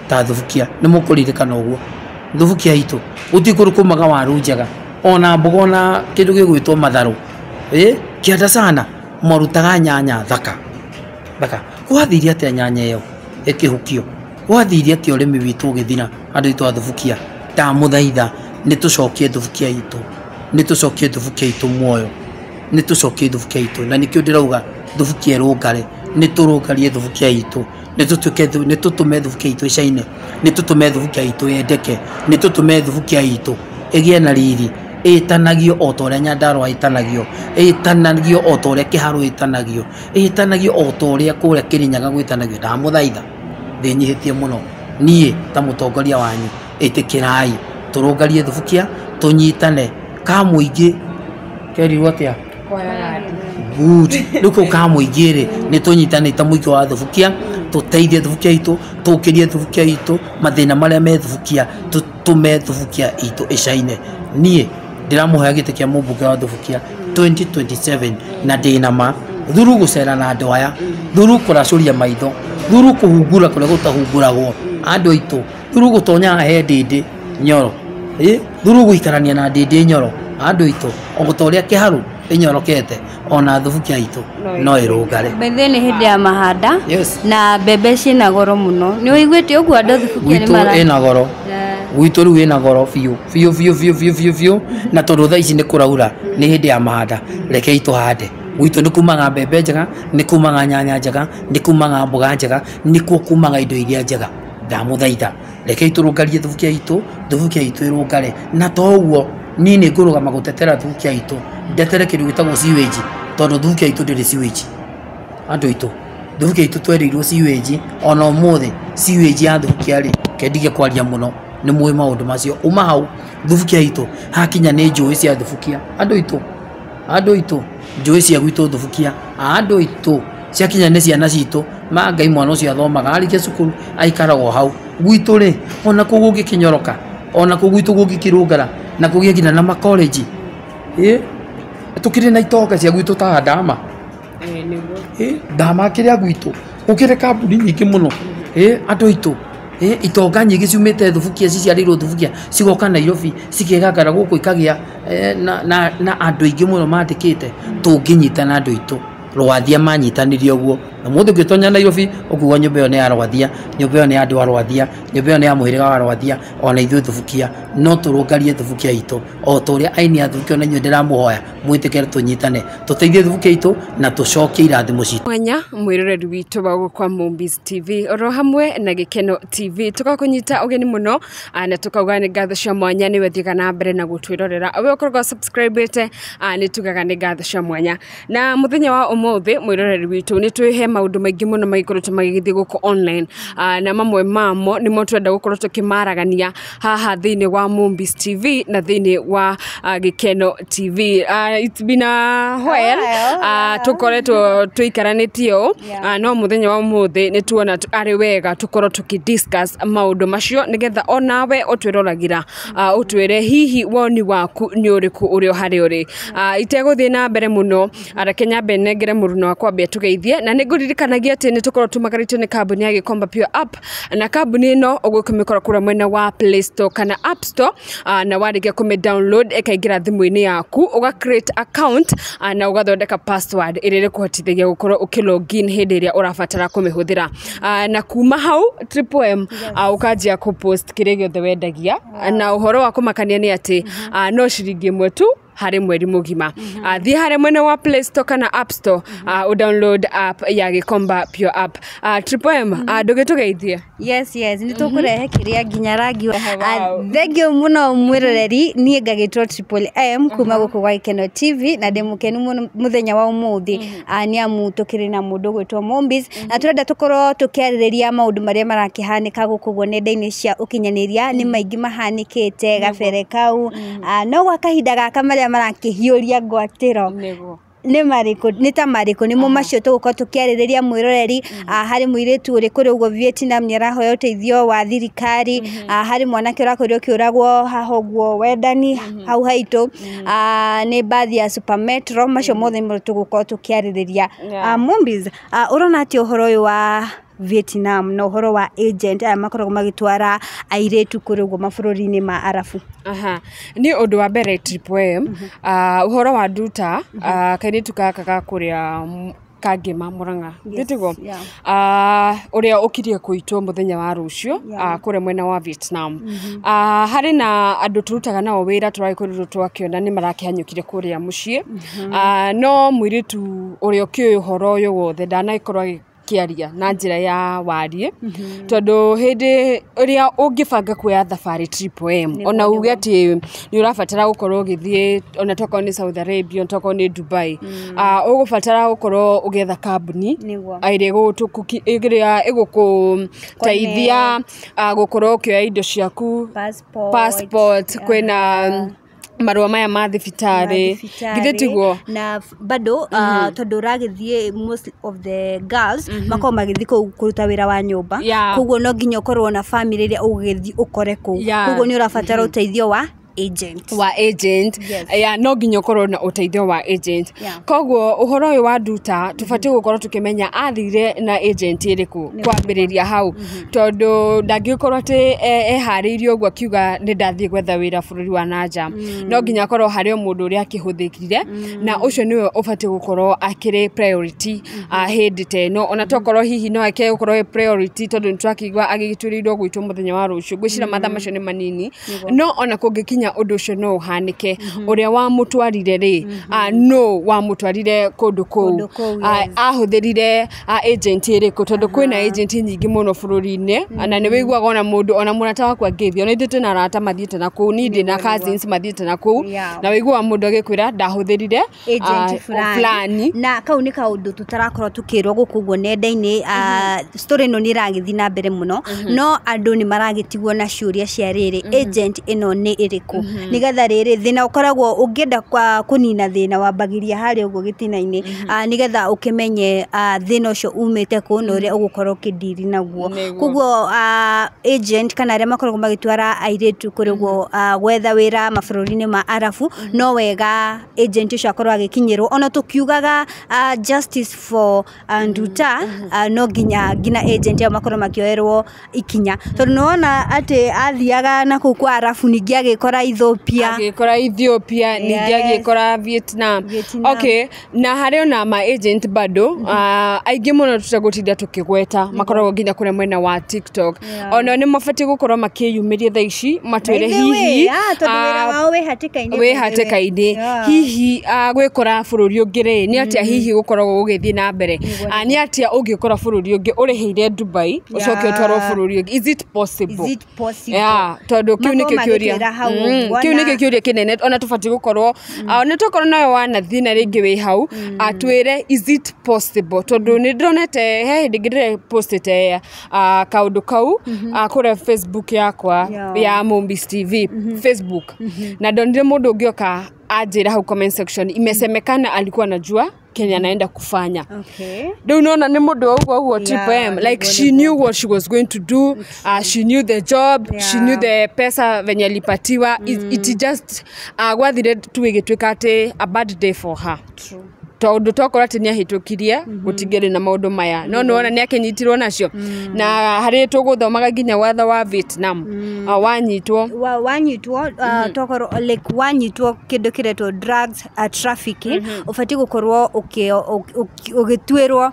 ta Thubukia, nĩ mũkũririkana ũguo. Thubukia itũ gũtirĩ kũndũ kumaga waru njega, ona mboga, ona kĩndũ gĩgwĩtwo matharũ, kĩanda sana marutaga nyanya thaka thaka. Gwathire atĩa nyanya ĩyo ĩkĩhukio? Gwathire atĩa ũrĩmi witũ ũgĩthira? Andũ aitũ a Thubukia ndamũthaitha nĩ tũcokie Thubukia itũ, nĩ tũcokie Thubukia itũ muoyo, nĩ tũcokie Thubukia itũ. Na nĩkĩo ndĩrauga Thubukia ĩrũngare, nĩ tũrũngarie Thubukia itũ, nĩ tũtuĩke, nĩ tũtũme Thubukia itũ ĩcaine, nĩ tũtũme Thubukia itũ yendeke, nĩ tũtũme Thubukia itũ ĩgĩe na riri, ĩtanagio o ta ũrĩa Nyandarũa ĩtanagio, ĩtanagio o ta ũrĩa Kĩharũ ĩtanagio, ĩtanagio o ta ũrĩa kũrĩa Kĩrĩnyaga gwĩtanagio. Ndamũthaitha ndĩnyihĩtie mũno niĩ ta mũtongoria wanyu, ĩtĩkĩrai tũrũngarie Thubukia, tũnyitane. Ka mũingĩ kerirwo atĩa? Good. Rĩu kũu ka mũingĩ rĩ, nĩ tũnyitanĩte ta mũingĩ wa Thubukia, tũteithie Thubukia itũ, tũkĩrie Thubukia itũ mathĩna marĩa me Thubukia, tũtũme Thubukia itũ ĩcaine. Niĩ Ndĩramũhoya gĩtĩ kĩa mũmbunge wa Thubukia 2027 na ndĩna ma thuru gũcera na andũ aya, thuru kũracũria maitho, thuru kũhungura kũrĩa gũtahunguragwo andũ aitũ, thuru gũtonya he Ndĩndĩ Nyoro, thuru gũikarania na Ndĩndĩ Nyoro andũ aitũ, o ta ũrĩa Kĩharũ ĩnyorokete ona Thubukia itũ no ĩrũngare. Bethe nĩ hĩndĩ ya mahanda. Yes. Na mbembe ciĩna goro mũno. Nĩ ũiguĩte ũguo andũ a Thubukia nĩ Gwitũ mara ĩna goro. Gwitũ rĩu ĩna goro biũ biũ biũ biũ biũ biũ biũ, na tondũ thaa ici nĩ kũraura, nĩ hĩndĩ ya mahanda, rekei tũhande. Gwitũ nĩ kumaga mbembe njega, nĩ kumaga nyanya njega, nĩ kumaga mboga njega, nĩkuo kumaga indo iria njega. Ndamũthaitha rekei tũrũngarie Thubukia itũ, Thubukia itũ ĩrũngare. Na to ũguo, niĩ nĩ ngũrũgama gũtetera Thubukia itũ, ndetere kĩndũ gĩtagwo sewage, tondũ Thubukia itũ ndĩrĩ sewage. Andũ aitũ, Thubukia itũ twerĩirwo sewage, ona ũmũthĩ sewage ya Thubukia rĩ, kendige kwaria mũno, nĩ mũĩ maũndũ macio. Uma hau Thubukia itũ hakinya nĩ njũĩ cia Thubukia, andũ aitũ, andũ aitũ, njũĩ cia gwitũ Thubukia, andũ aitũ ciakinya nĩ ciana citũ, ma Ngai mwana ũcio athomaga arĩkia cukuru aikaragwo hau. Gwitũ rĩ, ona kũu gũngĩkĩnyoroka, ona kũu gwitũ gũngĩkĩrũngara, na kũgĩe nginya na makolenji, tũkĩrĩ na itonga cia gwitũ ta Ndama. Ndama kĩrĩa gwitũ gũkĩrĩ kambuni nyingĩ mũno, andũ aitũ, itonga nyingĩ ciumĩte Thubukia, ciciarĩirwo Thubukia, cigoka Nairobi, cikegangara gũkũ, ikagĩa na andũ aingĩ mũno mandĩkĩte. Tũngĩnyitana andũ aitũ, Rwathia manyitanire ũguo, na mũthĩ ũngĩtonya Nairobi ũkuga nyũmba ĩyo nĩ ya Rwathia, nyũmba ĩyo nĩ ya andũ a Rwathia, nyũmba ĩyo nĩ ya mũhĩrĩga wa Rwathia. Ona ithuĩ Thubukia no tũrũngarie Thubukia itũ o ta ũrĩa aini a Thubukia, ona inyuĩ ndĩramũhoya mwĩtĩkĩre tũnyitane, tũteithie Thubukia itũ na tũcokie irathimo citũ. Mwanya mwĩroreri witũ wa gũkũ Mombis TV oro hamwe na Gĩkeno TV, tũgakũnyita ũgeni mũno, na tũkauga nĩ ngatho cia mwanya nĩwe thiaga na mbere na gũtwĩrorera, we ũkoragwo subscribe-ĩte, nĩ tugaga nĩ ngatho cia mwanya. Na mũthenya wa ũmũthĩ mwĩroreri witũ nĩ twĩhe maũndũ maingĩ mũno magĩkoretwo magĩgĩthiĩ gũkũ online, na mamwe mamo nĩmo twenda gũkorwo tũkĩmaragania haha thĩinĩ wa Mombis TV na thĩinĩ wa Gĩkeno TV. It's been a while, tũkoretwo tũikaranĩtie ũũ, no mũthenya wa ũmũthĩ nĩ tuona arĩ wega tũkorwo tũkĩ-discuss maũndũ macio nĩgetha onawe ũtwĩroragĩra, ũtwĩre hihi woni waku nĩ ũrĩkũ ũrĩa harĩa ũrĩ. Itegũthiĩ na mbere mũno, reke nyambe nengere mũruna wakwa ambe atũgeithie, na nĩ ngũririkanagia atĩ nĩ tũkorwo tũmagarĩtio nĩ kambuni ya Gĩkomba Pure App, na kambuni ĩno ũgũkĩmĩkora kũrĩa mwena wa Play Store kana App Store, na warĩkia kũmĩ download ĩkaingĩra thimũ-inĩ yaku, ũga create account, na ũgathondeka password ĩrĩa ĩrĩkũhotithagia gũkorwo ũkĩ login hĩndĩ ĩrĩa ũrabatara kũmĩhũthĩra, na kuma hau Triple M, ũkanjia kũ post kĩrĩa gĩothe wendagia, na ũhoro wa kũmakania nĩ atĩ no ciringi 1 tu harĩ mweri mũgima. Thiĩ harĩa mwena wa Play Store kana App Store, ũdownload app ya Gĩkomba Pure App. Triple M, ndũgĩtũgeithie. Yes, yes, nĩ tũkũrehe kĩrĩa nginya rangi wa Thank you mũno mwĩroreri, niĩ ngagĩtwo Triple M kuma gũkũ gwa Gĩkeno TV, na ndĩ mũkenu mũno mũthenya wa ũmũthĩ, nĩ amu tũkĩrĩ na mũndũ ũgwĩtwo Mombis, na tũrenda tũkorwo tũkĩarĩrĩria maũndũ marĩa marakĩhanĩka gũkũ ũguo nenda-inĩ cia ũkinyanĩria. Nĩ maingĩ mahanĩkĩte gabere kau, no gwa kahinda gaka marĩa marakĩhiũria ngwatĩro nĩ marĩkũ, nĩ ta marĩkũ, nĩmo macio tũgũkorwo tũkĩarĩrĩria mwĩroreri. Harĩ mũirĩtu ũrĩ kũrĩa ũguo Vietnam nĩ arahoya ũteithio wa thirikari, harĩ mwanake ũrakorirwo ũkĩũragwo haha ũguo wendani hau haitũ, nĩ mbathi ya Super Metro, macio mothe nĩmo tũgũkorwo tũkĩarĩrĩria. Mombis, ũrona atĩa ũhoro ũyũ wa Vietnam na ũhoro wa agent aya makoragwo magĩtwara airĩtu kũrĩa ũguo mabũrũri-inĩ ma Arabu? Aha. Nĩ ũndũ wa mbere Triple M, ũhoro wa Nduta, kairĩtu gaka ga kũrĩa Kangema Murang'a, gĩtiguo ũrĩa ũkirie kũitwo mũthenya wa rũciũ kũrĩa mwena wa Vietnam. Harĩ na andũ tũrutaga nao wĩra tũragĩkorirwo twakĩona nĩ marakĩhanyũkire kũrĩa mũciĩ, no mũirĩtu ũrĩa ũkĩũĩ ũhoro ũyũ wothe ndanagĩkorwo agĩkĩaria na njĩra ya wariĩ, tondũ hĩndĩ ĩrĩa ũngĩbanga kuoya thabarĩ Triple M, ona uge atĩ nĩ ũrabatara gũkorwo ũgĩthiĩ ona tokorwo nĩ Saudi Arabia, ona tokorwo nĩ Dubai, ũgũbatara gũkorwo ũgĩetha kambuni ĩrĩa ĩgũkũteithia gũkorwo ũkĩoya indo ciaku, passport, kwĩna marũa maya ma thibitarĩ, githĩ tiguo? Na bado tondũ ũragĩthiĩ, most of the girls makoragwo magĩthiĩ kũu kũruta wĩra wa nyũmba, koguo no nginya ũkorwo na family ĩrĩa ũgũgĩthiĩ ũkore kũu, koguo nĩ ũrabatara ũteithio wa agent. Wa agent. Yes. Ya no nginya ũkorwo na ũteithio wa agent. Koguo ũhoro ũyũ wa Nduta tũbatiĩ gũkorwo tũkĩmenya athire na agent ĩrĩkũ kwambĩrĩria hau, tondũ ndangĩkorwo atĩ eharĩirie ũguo akiuga nĩ ndathiĩ gwetha wĩra bũrũri wa nanja. No nginya akorwo harĩ o mũndũ ũrĩa akĩhũthĩkire, na ũcio nĩwe ũbatiĩ gũkorwo akĩrĩ priority hĩndĩ ta ĩno, ona tokorwo hihi no ake gũkorwo ĩ priority, tondũ nĩ tũrakĩigua agĩgĩtuĩrĩirwo gwĩtwo mũthenya wa rũciũ. Ngwĩciria mathaa macio nĩ manini, no ona kũngĩkinya ũndũ ũcio no ũhanĩke. Ũrĩa wamũtwarire rĩ, no wamũtwarire kũndũ kũu? Kũndũ kũu, yes. Ahũthĩrire agent ĩrĩkũ? Tondũ kwĩna agent nyingĩ mũno bũrũri-inĩ, na nĩ wĩiguaga ona mũndũ, ona mũrata waku angĩthiĩ, ona ithuĩ twĩna arata mathiĩte na kũu, niĩ ndĩ na cousins mathiĩte na kũu, na wĩiguaga mũndũ agĩkwĩra ndahũthĩrire agent fulani. Fulani. Na kau nĩ kaũndũ tũtarakorwo tũkĩrwo gũkũ ũguo nenda-inĩ. Story ĩno nĩ ĩragĩthiĩ na mbere mũno, no andũ nĩ maragĩtigwo na ciũria cia rĩrĩ, agent ĩno nĩ ĩrĩkũ, nĩgetha rĩrĩ thĩna ũkoragwo ũngĩenda kũnina thĩna wambagĩria harĩa ũguo gĩtina-inĩ, nĩgetha ũkĩmenye thĩna ũcio umĩte kũ na ũrĩa ũgũkorwo ũkĩndiri naguo. Koguo agent kana arĩa makoragwo magĩtwara airĩtu kũrĩ ũguo gwetha wĩra mabũrũri-inĩ ma Arabu, no wega agent ũcio akorwo agĩkinyĩrwo. Ona tũkiugaga justice for Nduta, no nginya agent ao makorwo makĩoerwo ikinya, tondũ nĩwona atĩ athiaga na kũu kwa Arabu, ningĩ agĩkora Ethiopia. Agĩkora Ethiopia, ningĩ agĩkora Vietnam. Vietnam. Okay, na harĩ ona ma agent bado aingĩ mũno tũtagũtinda tũkĩgweta, makoragwo nginya kũrĩa mwena wa TikTok. Ona nĩ mabatiĩ gũkorwo makĩyumĩria thaa ici matwĩre By the way, hihi tondũ wĩra wao wĩ hatĩka-inĩ, wĩ by the way. hatĩka-inĩ. Hihi gwĩkora bũrũri ũngĩ rĩ, nĩ atĩa hihi gũkoragwo gũgĩthiĩ na mbere? Nĩ atĩa ũngĩkora bũrũri ũngĩ ũrĩhĩire Dubai, ũcoke ũtwarwo bũrũri ũngĩ? Is it possible? Is it possible? Yeah, tondũ kĩu nĩkĩo Makorwo kĩũria. magĩtwĩra hau ũguo, Kĩu nĩkĩo kĩũria kĩnene ona tũbatiĩ gũkorwo ona tokorwo nawe wanathiĩ na rĩngĩ wĩ hau, atwĩre is it possible, tondũ nĩ ndĩronete he hĩndĩ ĩngĩ ndĩrepostĩte kaũndũ kau kũrĩa Facebook yakwa ya Mombis TV Facebook, na ndonire mũndũ ũngĩ oka anjĩra hau comment section, imesemekana alikuwa anajua Kenya anaenda kufanya. Rĩu nona nĩ mũndũ wa ũguo ũguo Triple M, like she knew what she was going to do, she knew the job, she knew the pesa venye alipatiwa. It just gwathire tu ĩgĩtuĩka atĩ a bad day for her. True. Tondũ tokorwo atĩ nĩ ahĩtũkirie gũtingĩrĩ na maũndũ maya, no nĩwona nĩ akĩnyitirwo nacio, na harĩ tũgũthomaga nginya watho wa Vietnam, wanyitwo wanyitwo tokorwo like wanyitwo kĩndũ kĩretwo drugs trafficking, ũbatiĩ gũkorwo ũgĩtuĩrwo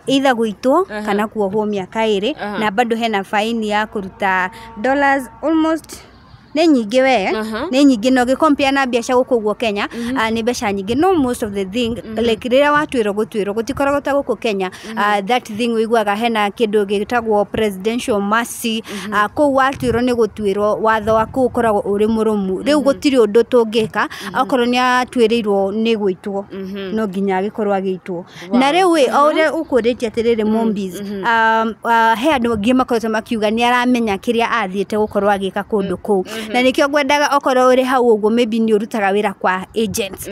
either gũitwo kana kuohwo mĩaka 2, na bado hena faini ya kũruta dollars almost nĩ nyingĩ we. Nĩ nyingĩ, na ũgĩcompare na mbeca gũkũ ũguo Kenya, nĩ mbeca nyingĩ. No most of the thing, like rĩrĩa watuĩrwo gũtuĩrwo gũtikoragwo ta gũkũ Kenya, that thing ũiguaga hena kĩndũ gĩtagwo presidential mercy. Kũu watuĩrwo nĩ gũtuĩrwo, watho wa kũu ũkoragwo ũrĩ mũrũmu. Rĩu gũtirĩ ũndũ tũngĩka, okorwo nĩ atuĩrĩirwo nĩ gwĩtwo, no nginya agĩkorwo agĩitwo. Na rĩu ĩ, o ũrĩa ũkũrĩtie atĩrĩrĩ Mombis, he andũ angĩ makoretwo makiuga nĩ aramenya kĩrĩa athiĩte gũkorwo agĩka kũndũ kũu, na nĩkĩo ngwendaga okorwo ũrĩ hau ũguo, maybe nĩ ũrutaga wĩra kwa agents,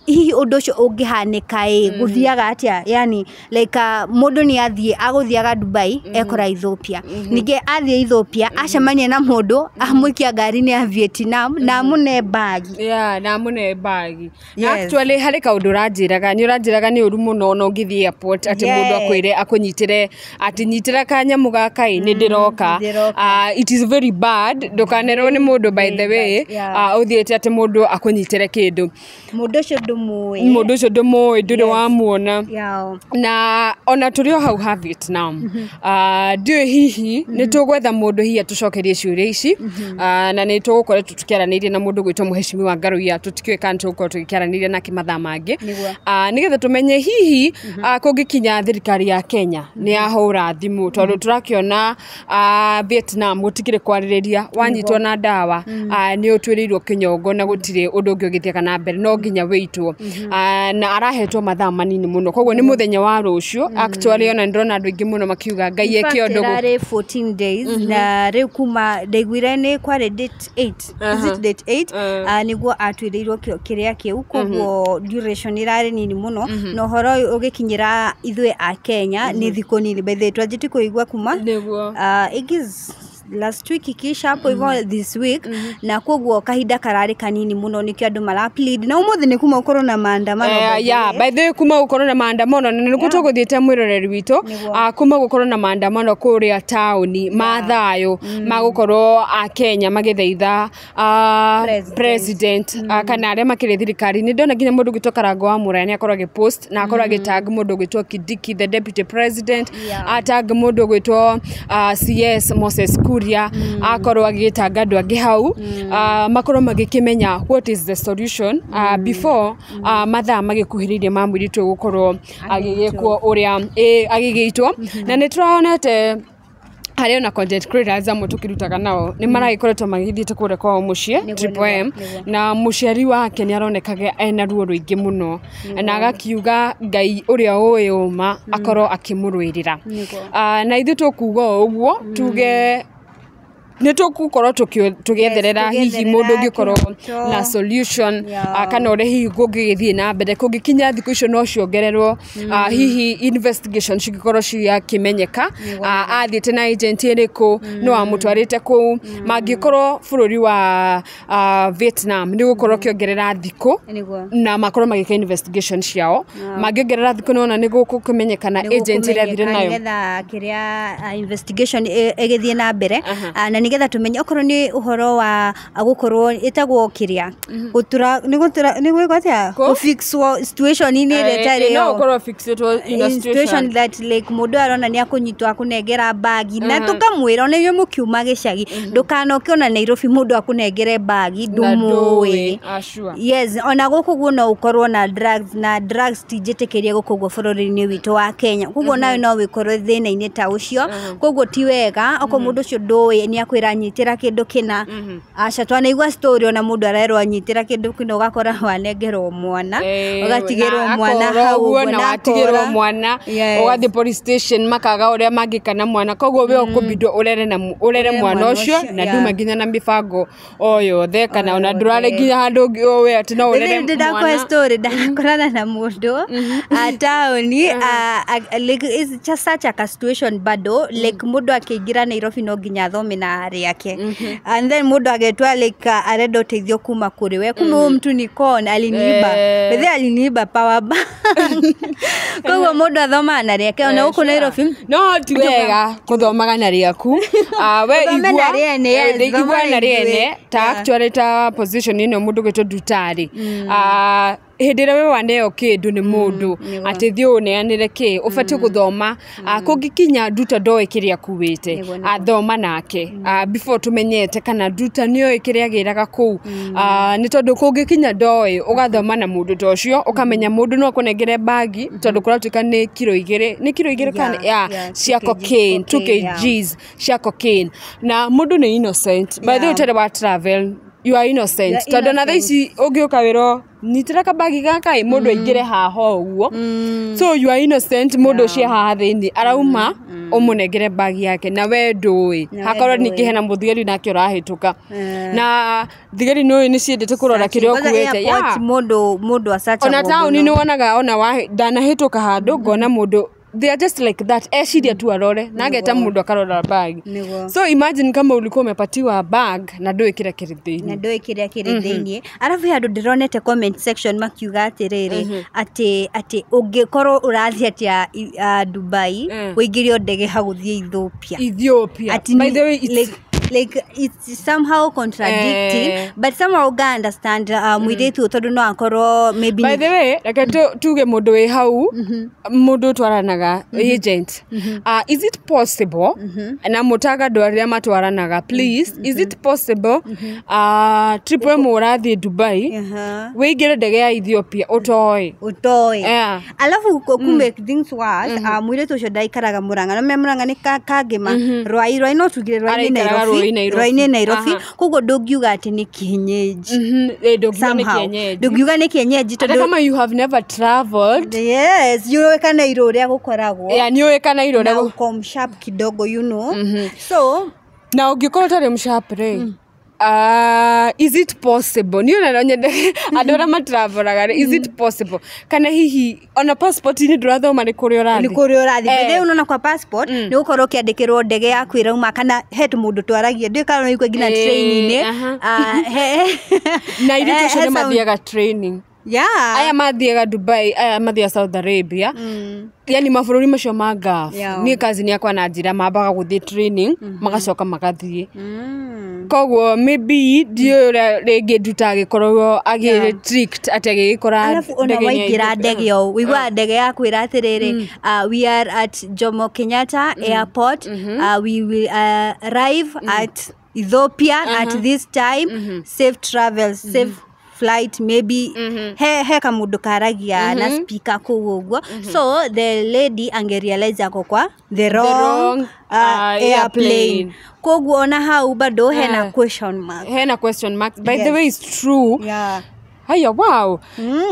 hihi ũndũ ũcio ũngĩhanĩka ĩ, gũthiaga atĩa? Yani like mũndũ nĩ athiĩ agũthiaga Dubai, ekora Ethiopia, ningĩ athiĩ Ethiopia acemania na mũndũ amũikia ngari-inĩ ya Vietnam na amũne mbagi. Yeah, na amũne mbagi. Na actually harĩ kaũndũ ũranjĩraga, nĩ ũranjĩraga nĩ ũru mũno ona ũngĩthiĩ airport atĩ mũndũ akwĩre akũnyitĩre atĩ nyitĩra kanyamũ gaka ĩ, nĩ ndĩroka. Ndĩroka. It is very bad. Ndũkanerwo nĩ mũndũ, by the way. Bad, yeah. Ũthiĩte atĩ mũndũ akũnyitĩre kĩndũ. Mũndũ ũcio ndũmũĩ. Mũndũ ũcio ndũmũĩ, ndũrĩ wamuona. Na ona tũrĩ o hau ha Vietnam, ndiũĩ hihi nĩ tũgwetha mũndũ hihi atũcokerie ciũria ici, na nĩ tũgũkoretwo tũkĩaranĩria na mũndũ gwĩtwo mũheshimiwa Ngaruiya. Tũtikĩũĩ kana tũgũkorwo tũgĩkĩaranĩria nake mathaa mangĩ. Nĩgetha tũmenye hihi kũngĩkinya thirikari ya Kenya nĩ yahũra thimũ, tondũ tũrakĩona Vietnam gũtikĩrĩ kwarĩrĩria, wanyitwo na ndawa nĩ ũtuĩrĩirwo kĩnyongo na gũtirĩ ũndũ ũngĩ ũgĩthiaga na mbere, no nginya wĩitwo. Na arahetwo mathaa manini mũno, koguo nĩ mũthenya wa rũciũ actually. Ona ndĩrona andũ aingĩ mũno makiuga Ngai eke ũndũ ĩrarĩ 14 days, na rĩu kuma ndaiguire nĩ kwarĩ date 8, is it date 8? Nĩguo atuĩrĩirwo kĩrĩa kĩu, koguo duration ĩrarĩ nini mũno, na ũhoro ũyũ ũgĩkinyĩra ithuĩ a Kenya nĩ thikũ nini. By the way, twanjĩtie kũigua kuma Nĩguo. it gives last week ikiisha hapo hivyo, this week, na koguo kahinda kararĩ kanini mũno, nĩkĩo andũ mara plead, na ũmũthĩ nĩ kuma gũkorwo na maandamano, by the Yeah, way. By the way, kuma gukorwo na maandamano, na nĩguo tũgũthiĩte, mwĩroreri witũ, kuma gukorwo na maandamano kũrĩa taũni ma thayũ, ma gũkorwo a Kenya magĩthaitha President. President, kana arĩa makĩrĩ thirikari. Nĩ ndona nginya mũndũ ũgwĩtwo Karango wa Mũraya nĩ akorwo agĩpost na akorwo agĩtag mũndũ ũgwĩtwo Kindiki, the deputy president, atag mũndũ ũgwĩtwo CS Moses Kuria, akorwo agĩtanga andũ angĩ hau, makorwo magĩkĩmenya what is the solution before mathaa magĩkuhĩrĩirie ma mũirĩtu ũyũ gũkorwo agĩgĩkwo ũrĩa agĩgĩitwo. Na nĩ tũronete harĩ ona content creators amwe tũkĩrutaga nao nĩ maragĩkoretwo magĩthiĩte kũrĩa kwao mũciĩ, Triple M, na mũciari wake nĩ aronekaga ena ruo rũingĩ mũno na agakiuga Ngai ũrĩa ũĩ ũma akorwo akĩmũrũĩrĩra. Na ithuĩ tũkuga o ũguo, tuge nĩ tũgũkorwo tũgĩetherera hihi mũndũ ũngĩkorwo kĩhoto. Na solution, kana ũrĩa hihi kũngĩgĩthiĩ na mbere kũngĩkinya thikũ icio no ciongererwo, hihi investigation cingĩkorwo ciakĩmenyeka, athiĩte na agent ĩrĩkũ, no amũtwarĩte kũu, mangĩkorwo bũrũri wa Vietnam nĩ gũkorwo kĩongerera thikũ na makorwo magĩka investigation ciao, mangĩongerera thikũ nĩwona nĩ gũkũmenyekana agent ĩrĩa athire nayo. Nĩgetha kĩrĩa investigation ĩgĩthiĩ na mbere, na nĩgetha tũmenye okorwo nĩ ũhoro wa gũkorwo ĩtagwo kĩrĩa gũtura, nĩ gũtura, nĩ gwĩkwo atĩa, gũfixwo situation-inĩ ĩrĩa ĩtarĩ no yo. ũkorwo fixed in a In situation that like mũndũ arona nĩ akũnyitwo akũnengera bagi, na tũkamwĩra ona inyuĩ mũkiuma gĩcagi, ndũkanoke ona Nairobi mũndũ akũnengere bagi ndũmũĩ. Sure. Yes, ona gũkũ guo no ũkorwo na drugs, na drugs ti njĩtĩkĩrie gũkũ guo bũrũri-inĩ witũ wa Kenya, koguo nawe no wĩkorwo thĩna-inĩ ta ũcio. Koguo ti wega okorwo mũndũ ũcio ndũĩ nĩ akwĩra nyitĩra kĩndũ kĩna. Aca, twanaigua story ona mũndũ arerwo anyitĩra kĩndũ kĩna, ũgakora wanengerwo mwana, ũgatigĩrwo na mwana akora hau ũguo, ũguo, na watigĩrwo akora. mwana, ũgathiĩ police station makaga ũrĩa mangĩka na mwana, koguo we ũkũbindwo ũrere na ũrere Ũrere mwana mwana ũcio, ũcio, na nduma nginya na mĩbango o yothe, kana ona yothe. ndũrarĩ nginya handũ ũĩ atĩ no ũrere Ndĩ ndakũhe mwana. Story ndakorana na mũndũ taũni, like it's just such a situation bado, like mũndũ akĩingĩra Nairobi no nginya athome na rĩake, and then mũndũ agetwa like arenda ũteithio kuma kũrĩ we, kumbe huyu mtu ni con, aliniiba. Bethe aliniiba power bank. Koguo mũndũ athomaga na rĩake ona gũkũ Nairobi. No ti wega kũthomaga na rĩaku. We Ũthome na igua rĩene, yes, igua thoma na na rĩene ithuĩ. Ta actually ta position ĩno mũndũ gwĩtwo ndutari, hĩndĩ ĩrĩa we waneo kĩndũ nĩ mũndũ atĩ thiĩ ũneanĩre kĩ, ũbatiĩ gũthoma. Kũngĩkinya nduta ndoĩ kĩrĩa akuĩte, athoma nake before tũmenyete kana nduta nĩoĩ kĩrĩa agĩraga kũu. Nĩ tondũ kũngĩkinya ndoĩ, ũgathoma na mũndũ ta ũcio, ũkamenya mũndũ no akũnengere bagi, tondũ kũratuĩka nĩ kiro 2, nĩ kiro 2 kana Yeah, cia 2 kg cocaine, 2 cocaine, yeah. kgs cia cocaine, na mũndũ nĩ innocent. By the way, ũtarĩ wa travel, you are innocent, You are tondũ na thaa ici ũngĩũka wĩrwo nyitĩra kabagi gaka ĩ, mũndũ aingĩre haha ũguo, so you are innocent. Mũndũ ũcio haha thĩinĩ arauma ũmũnengere bagi yake na we ndũĩ, Na we hakorwo ndũĩ. ningĩ hena mũthigari nake ũrahĩtũka, na thigari nĩũĩ nĩ ciendete kũrora kĩrĩa Kwanza ũkuĩte. airport, mũndũ acachagwo Ona taũni mũno. nĩ wonaga ona ndanahĩtũka handũ ngona mũndũ, they are just like that, eciria tu arore na ageta mũndũ akarora bag. So imagine kama ulikuwa umepatiwa bag na ndũĩ kĩrĩa kĩrĩ Na thĩinĩ. ndũĩ kĩrĩa kĩrĩ thĩiniĩ. Arabu he andũ ndĩronete comment section makiuga atĩrĩrĩ, atĩ ũngĩkorwo ũrathiĩ atĩa Dubai, ũingĩrio ndege hagũthiĩ Ethiopia. Ethiopia. Ati By the way, it's, like it's somehow contradicting, but somehow uga understand mũirĩtu ũyũ, tondũ no akorwo maybe By the way, reke tuge mũndũ wĩ hau, mũndũ ũtwaranaga agent, is it possible, na mũtaga andũ arĩa matwaranaga, please, is it possible, trip ĩmwe ũrathiĩ Dubai, wĩingĩre ndege ya Ethiopia ũtoĩ? Ũtoĩ. Alafu ku make things worse, mũirĩtu ũcio ndaikaraga Mũrang'a, no Mũrang'a nĩ kangĩma Rwai, Rwai, no tugire Rwai nĩ Araikaraga Nairobi. Rwai Nairobi. Rwai nĩ Nairobi. Koguo ndũngiuga atĩ nĩ kienyeji. Ndũngiuga nĩ Somehow. kienyeji. Ndũngiuga nĩ kienyeji Hata tondũ kama you have never traveled. Yes, yũĩ kana iro ũrĩa gũkoragwo. Yeah, nĩũĩ kana iro Na ũrĩa uko msharp kidogo, so na ũngĩkorwo ũtarĩ msharp rĩ, Is it possible? Niĩ ona no nyende andũ arĩa matravelaga rĩ, is it possible kana hihi ona passport-inĩ ndũrathoma nĩ kũrĩa ũrathiĩ? Nĩ kũrĩa ũrathiĩ. Eh. By the way, unaona kwa passport nĩ gũkorwo ũkĩandĩkĩrwo ndege yaku ĩrauma kana he tũmũndũ twaragia, ndiũĩ kana nĩ nginya train-inĩ. Na airĩtu acio he nĩ mathiaga training. Aya mathiaga Dubai, aya mathiaga Saudi Arabia, yani mabũrũri macio ma Gulf. Niĩ cousin yakwa na njĩra mambaga gũthiĩ training, magacoka magathiĩ. Koguo maybe ndiũĩ ũrĩa rĩngĩ Nduta agĩkorwo agĩ tricked atĩ agĩgĩkora Alafu ona ndege-inĩ ya waingĩra Ethiopia. Ndege o wĩiguaga ndege yakwĩra atĩrĩrĩ, "We are at Jomo Kenyatta Airport, we will arrive at Ethiopia at this time, safe travel, safe flight." Maybe he kamundu karagia na speaker kũu ũguo, so the lady angerealize ako kwa the wrong, wrong, airplane. Airplane. Koguo ona hau bado hena question mark. Hena question mark, by the Yes. way, it's true. Haya, wow.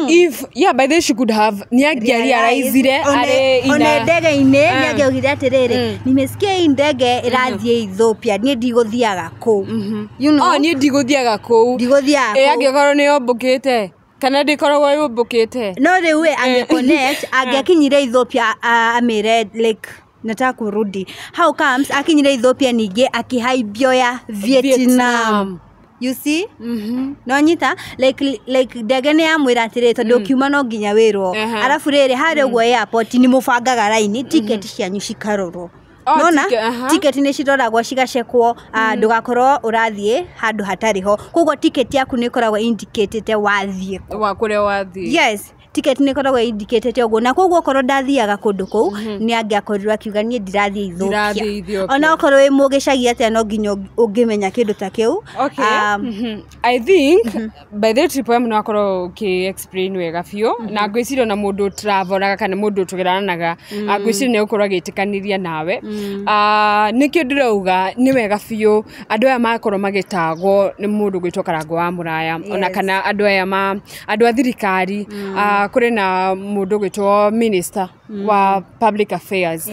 If, yeah, by the way, she could have nĩangĩarealizire arĩ one ina ndege-inĩ nĩangĩaugire atĩrĩrĩ, "Nimesikia hii ndege ĩrathiĩ Ethiopia, niĩ ndigũthiaga kũu." Oh, niĩ ndigũthiaga kũu. Ndigũthiaga Ĩ kũu. Angĩkorwo nĩ yũmbũkĩte kana ndĩkoragwo yũmbũkĩte. No rĩu ĩ angĩconnect, angĩakinyire Ethiopia amĩre like, "Nataka kurudi." How comes akinyire Ethiopia ningĩ akĩhaimbio ya Vietnam? Vietnam. You see, no nyita like ndege nĩ yamwĩra atĩrĩ, tondũ ũkiuma no nginya wĩrwo. Arabu rĩrĩ, harĩa ũguo airport nĩ mũbangaga raini, ticket cianyu cikarorwo. Oh, Nona ticket, aha. Ticket nĩ ciroragwo cigacekwo, ndũgakorwo ũrathiĩ handũ hatarĩ ho. Koguo ticket yaku nĩ ĩkoragwo indicatĩte wathiĩ kũ. Wa kũrĩa wathiĩ. Yes, ticket nĩ ĩkoragwo indicatĩte ũguo, na koguo okorwo ndathiaga kũndũ kũu nĩ angĩakorirwo akiuga, "Niĩ ndirathiĩ Ndirathiĩ Ethiopia." Ethiopia. Ona okorwo wĩ mũgĩcagi atĩa, no nginya ũngĩmenya kĩndũ ta kĩu. Okay. I think by the trip no akorwo ũkĩ explain wega biũ, na ngwĩciria ona mũndũ travelaga kana mũndũ tũgeranaga, ngwĩciria nĩ egũkorwo agĩtĩkanĩria nawe. Nĩkĩo ndĩrauga nĩ wega biũ andũ aya makorwo magĩtagwo nĩ mũndũ gwĩtwo Karango wa Mũraya, ona kana andũ aya ma andũ a thirikari. Kũrĩ na mũndũ gwĩtwo minister wa public affairs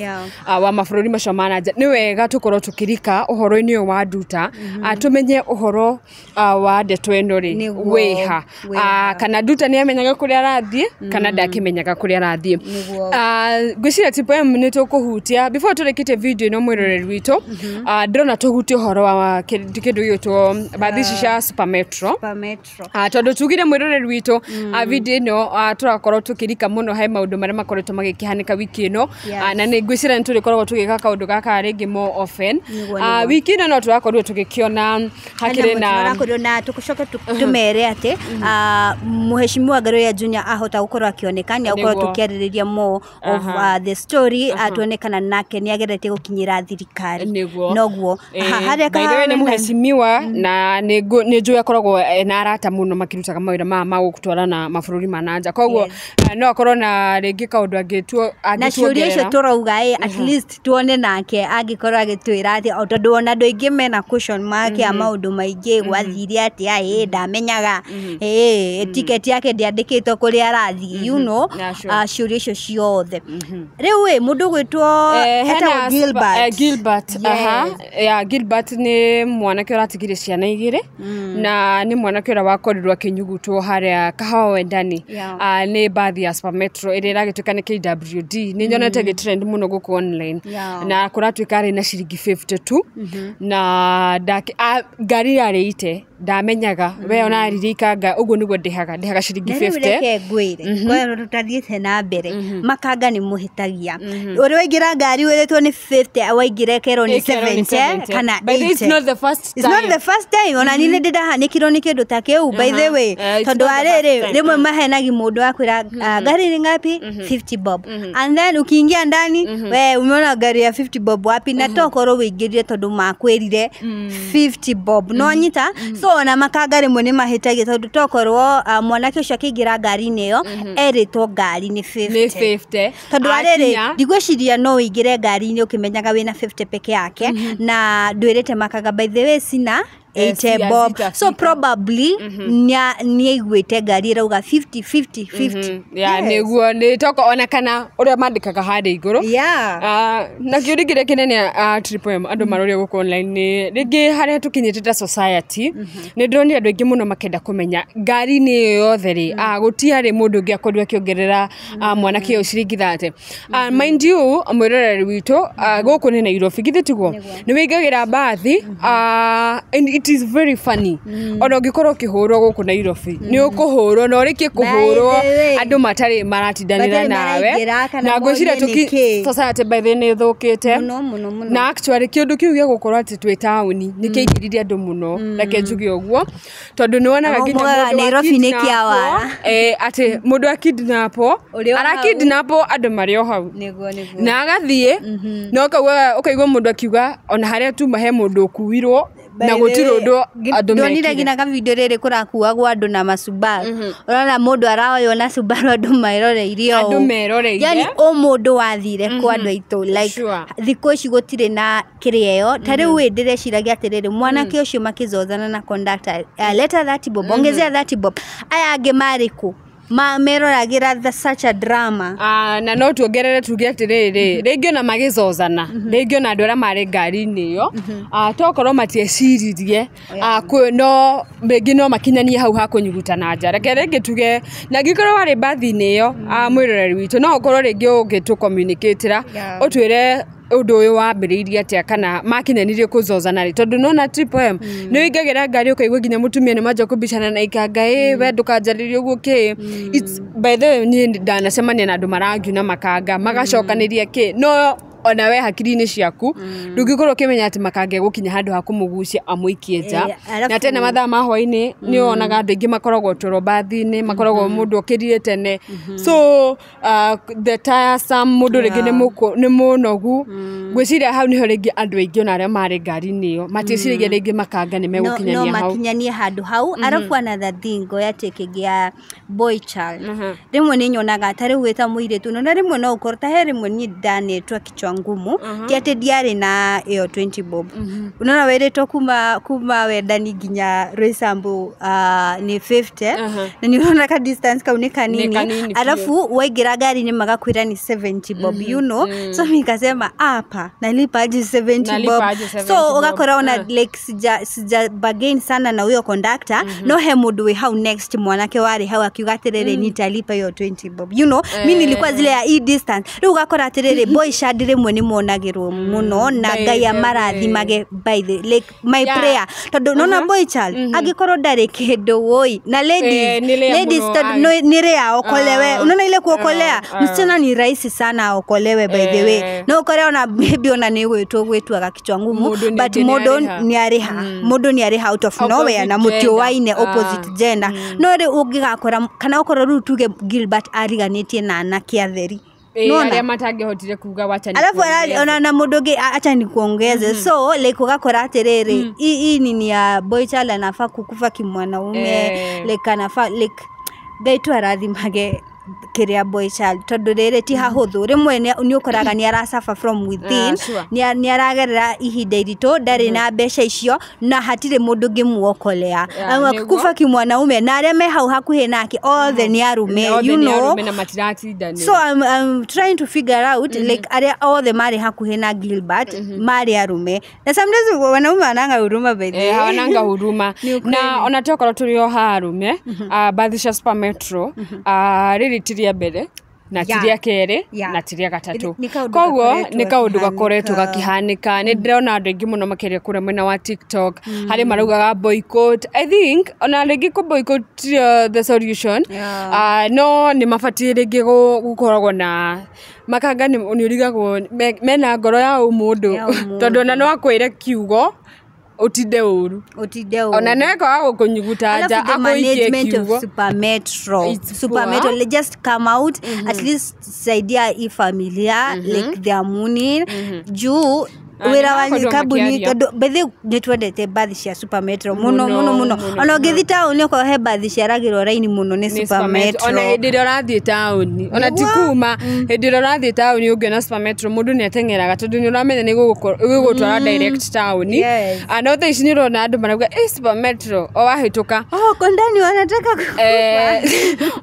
wa mabũrũri macio ma nanja. Nĩ wega tũkorwo tũkĩrika ũhoro-inĩ ũyũ wa Nduta, tũmenye ũhoro wa ndeto ĩno rĩ wĩha. Wĩha. Kana Nduta nĩ amenyaga kũrĩa arathiĩ kana ndakĩmenyaga kũrĩa arathiĩ. Ngwĩciria Triple M nĩ tũkũhutia before tũrĩkĩtie video ĩno, mwĩroreri witũ. Ndĩrona tũhutie ũhoro wa kĩndũ gĩgwĩtwo bathi ici cia Super Metro. Super Metro. Tondũ tugire mwĩroreri witũ, video ĩno tũrakorwo tũkĩrika mũno he maũndũ marĩa makoretwo magĩkĩhanĩka wiki ĩno. Na nĩ ngwĩciria nĩ tũrĩkoragwo tũgĩka kaũndũ gaka rĩngĩ more often. Wiki ĩno no tũrakorirwo tũgĩkĩona hakĩrĩ na tũrakorirwo na tũcoke tũmere atĩ Mheshimiwa Ngaruiya Junior ahota gũkorwo akĩoneka nĩ agũkorwo tũkĩarĩrĩria more of the story, tuone kana nake nĩ ageretie gũkinyĩra thirikari. Noguo. Harĩa By the way, nĩ mũhecimiwa na nĩ njũĩ akoragwo na arata mũno makĩrutaga mawĩra maya ma gũtwarana mabũrũri ma na nja, koguo no akorwo na rĩngĩ kaũndũ Na ciũria icio angĩtuongerera. Tũrauga ĩ at least tuone nake angĩkorwo agĩtwĩra atĩ o tondũ ona andũ aingĩ mena question mark ya maũndũ maingĩ, gwathire atĩa, ĩ ndamenyaga, ĩ ticket yake ndĩandĩkĩtwo kũrĩa arathiĩ. Yeah, sure. Ciũria icio ciothe. Rĩu ĩ mũndũ ũgwĩtwo Hena etagwo Gilbert. Gilbert, aha. Yeah, Gilbert nĩ mwanake ũratigire ciana igĩrĩ na nĩ mwanake ũrĩa wakorirwo akĩnyugutwo harĩa Kahawa Wendani. Nĩ mbathi ya Super Metro ĩrĩa ĩragĩtuĩka nĩ KWD. Nĩ nyonete ĩgĩtrend mũno gũkũ online. Na kũratuĩka arĩ na ciringi 52 na ngari yarĩ ite ndamenyaga we ona aririkanga ũguo nĩguo ndĩhaga ciringi Na rĩu 50. Reke ngwĩre kwa tũtathiĩte na mbere, makanga nĩ mũhĩtagia ũrĩa waingĩra ngari wĩrĩtwo nĩ 50, waingĩra ĩkerwo nĩ Ĩkerwo nĩ 70 70. kana By the way, it's 80. not the first It's not time. the first time, ona niĩ nĩ ndĩrahanĩkirwo nĩ kĩndũ ta kĩu, by the way. It's Tondũ not the wa rĩrĩ, first time. rĩmwe mahenagi mũndũ akwĩra, "Gari ni ngapi?" "50 bob." And then ukiingia ndani, we umeona gari ya 50 bob wapi? Na tokorwo wĩingĩrire tondũ makwĩrire 50 bob, no nyita. So ona makanga rĩmwe nĩ mahĩtagia, tondũ tokorwo mwanake ũcio akĩingĩra ngari-inĩ ĩyo erĩtwo ngari nĩ 50. Nĩ 50. Tondũ wa rĩrĩ, Akinya- ndigwĩciria no ũingĩre ngari-inĩ ũkĩmenyaga wĩna 50 peke yake na ndwĩrĩte makanga. By the way, sina 80 bob. So probably nĩaiguĩte ngari ĩrauga 50 50 50. Yeah, nĩguo nĩ toko ona kana ũrĩa mandĩkaga harĩa igũrũ. Na kĩũria kĩrĩa kĩnene Triple M andũ maroria gũkũ online nĩ rĩngĩ harĩa tũkinyĩte ta society, nĩ ndĩronire andũ aingĩ mũno makĩenda kũmenya ngari-inĩ ĩyo yothe rĩ, gũtiarĩ mũndũ ũngĩ akorirwo akĩongerera mwanake ũyũ ciringi 30. Mind you, mwĩroreri witũ, gũkũ nĩ Nairobi, githĩ tiguo? Nĩ wĩingagĩra mbathi, and it is very funny. Ona ũngĩkorwo ũkĩhũrwo gũkũ Nairobi, nĩ ũkũhũrwo na ũrĩkie kũhũrwo andũ matarĩ maratindanĩra nawe. Na ngwĩciria society by the nĩ ĩthũkĩte. Na actually kĩũndũ kĩu gĩa gũkorwo atĩ twĩ taũni nĩ kĩaingĩrire andũ mũno, reke njuge ũguo, tondũ nĩ wonaga nginya mũndũ Nairobi nĩ kĩawara. Atĩ mũndũ akidnapwo, arakidnapwo andũ marĩ o hau. Na agathiĩ, na ũkaigua mũndũ akiuga ona harĩa tuma he mũndũ ũkuirwo na gũtirĩ ũndũ andũ mekire. Ndonire nginya ka video rĩrĩ kũrakuagwo andũ na macubaru. Ũrona mũndũ araoywo na Subaru andũ meroreirie ũũ. Andũ meroreire. Yani o mũndũ wathire kwa andũ aitũ like thikũ ici gũtirĩ na kĩrĩa ĩyo. Ta rĩu ĩ ndĩreciragia atĩrĩrĩ, mwanake ũcio makĩzozana na conductor, leta 30 bob, ongezea 30 bob. Aya angĩ marĩ kũ? Meroragĩra the such a drama. Na no tuongerere tuge atĩrĩrĩ, rĩngĩ ona magĩzozana, rĩngĩ ona andũ arĩa marĩ ngari-inĩ ĩyo, tokorwo matieciririe, no rĩngĩ no makinyanie hau ha kũnyugutana nja. Reke rĩngĩ tuge, na angĩkorwo warĩ mbathi-inĩ ĩyo, mwĩroreri witũ, no ũkorwo rĩngĩ ũngĩtũ-communicate-ra, ũtwĩre ũndũ ũyũ wambĩrĩirie atĩa kana makinyanirie kũzozana rĩ, tondũ nona Triple M nĩ ũingagĩra ngari ũkaigua nginya mũtumia nĩ manjia kũbicana na ikanga, ĩ we ndũkanjarĩrie ũguo kĩ. It's by the way niĩ ndanacemania na andũ marangiuna makanga magacokanĩria kĩ, no ona we hakiri-inĩ ciaku ndũngĩkorwo ũkĩmenya atĩ makanga egũkinya handũ ha kũmũgucia amũikie nja. Na tena mathaa ma hwaĩ-inĩ nĩ wonaga andũ aingĩ makoragwo toro mbathi-inĩ, makoragwo mũndũ okĩrire tene, so the tiresome mũndũ rĩngĩ nĩ mũnogu. Ngwĩciria hau nĩho rĩngĩ andũ aingĩ ona arĩa marĩ ngari-inĩ ĩyo matiĩciragia rĩngĩ makanga nĩ megũkinyania hau. No makinyanie handũ hau. Arabu another thing ngoya atĩ ya boy child, rĩmwe nĩ nyonaga ta rĩu wĩta mũirĩtu, na rĩmwe no ũkorwo ta he rĩmwe niĩ ndanetwo kichwa ngumu, ti atĩ ndiarĩ na ĩyo 20 bob. Unaona wĩrĩtwo kuma Wendani nginya Roysambu nĩ 50, na nĩ ũrona ka distance kau nĩ kanini, alafu waingĩra ngari-inĩ magakwĩra nĩ 70 bob, you know. So nikasema hapa nalipa aje 70 bob? So ũgakora ona like sija bargain sana na huyo conductor, no he mũndũ wĩ hau next mwanake warĩ hau akiuga atĩrĩrĩ nitalipa hiyo 20 bob, you know. Mimi nilikuwa zile ya e distance. Rĩu ũgakora atĩrĩrĩ boy shadi rĩmwe nĩ monagĩrwo mũno na Ngai amarathimage by the like my prayer, tondũ nona boy child angĩkorwo ndarĩ kĩndũ woi na ladies tondũ nĩ rĩa okolewe, unaona ile kuokolea msichana ni rahisi sana aokolewe by the way, no ukore ona maybe ona nĩ gwĩtwo gwĩtuaga kichwa ngumu, but mũndũ nĩ arĩha, mũndũ nĩ arĩha out of nowhere na mũtiũaine opposite gender. No rĩu ũngĩgakora kana okorwo rĩu tuge Gilbert ariganĩtie na anake atheri arĩa matangĩhotire kuga wacha ni alafu ona na mũndũ ũngĩ acha ni kuongeze. So like ũgakora atĩrĩrĩ hii nini ya boy child anafaa kukufa kimwanaume, like anafaa like Ngai tu arathimage kĩrĩa boy child, tondũ rĩrĩ ti hahũthũ, rĩmwe nĩ ũkoraga nĩ ara suffer from within, nĩ aragerera ihinda iritũ, ndarĩ na mbeca icio na hatirĩ mũndũ ũngĩmuokolea, kufa kimwanaume na arĩa me hau hakuhĩ nake othe nĩ arume, you know. So I'm trying to figure out like arĩa othe marĩ hakuhĩ na Gilbert marĩ arume, na sometimes wanaume wananga huruma by the way, hawananga huruma. Na ona tokorwo tũrĩ o ha arume, mbathi cia Super Metro rĩrĩ ti rĩa mbere na ti rĩa kerĩ na ti rĩa gatatũ, koguo nĩ kaũndũ gakoretwo gakĩhanĩka. Nĩ ndĩrona andũ aingĩ mũno makĩria kũrĩa mwena wa TikTok harĩ maraugaga boycott. I think ona rĩngĩ kũ boycott the solution, no nĩ mabatiĩ rĩngĩ gũkoragwo na makanga nĩ ũrigagwo mena ngoro ya ũmũndũ, tondũ ona no akwĩre kiugo utinde uru ona neko agũkũnyuguta nja akũikie kiugo. Super Metro, Super Metro just come out at least saidia hii familia like they are mourning juu Wĩra wa kambuni tondũ bethe nĩ twendete mbathi cia Super Metro mũno mũno mũno. Ona ũngĩthiĩ taũni okorwo he mbathi ciaragĩrwo raini mũno nĩ Super Metro. Ona hĩndĩ ĩrĩa ũrathiĩ taũni, ona ti kuma, hĩndĩ ĩrĩa ũrathiĩ taũni ũngĩona Super Metro mũndũ nĩ ateng'eraga tondũ nĩ ũramenya nĩ gũgũtwara direct taũni. No thaa ici nĩ ũrona andũ marauga Super Metro o wahĩtũka. Oh, kondani wanataka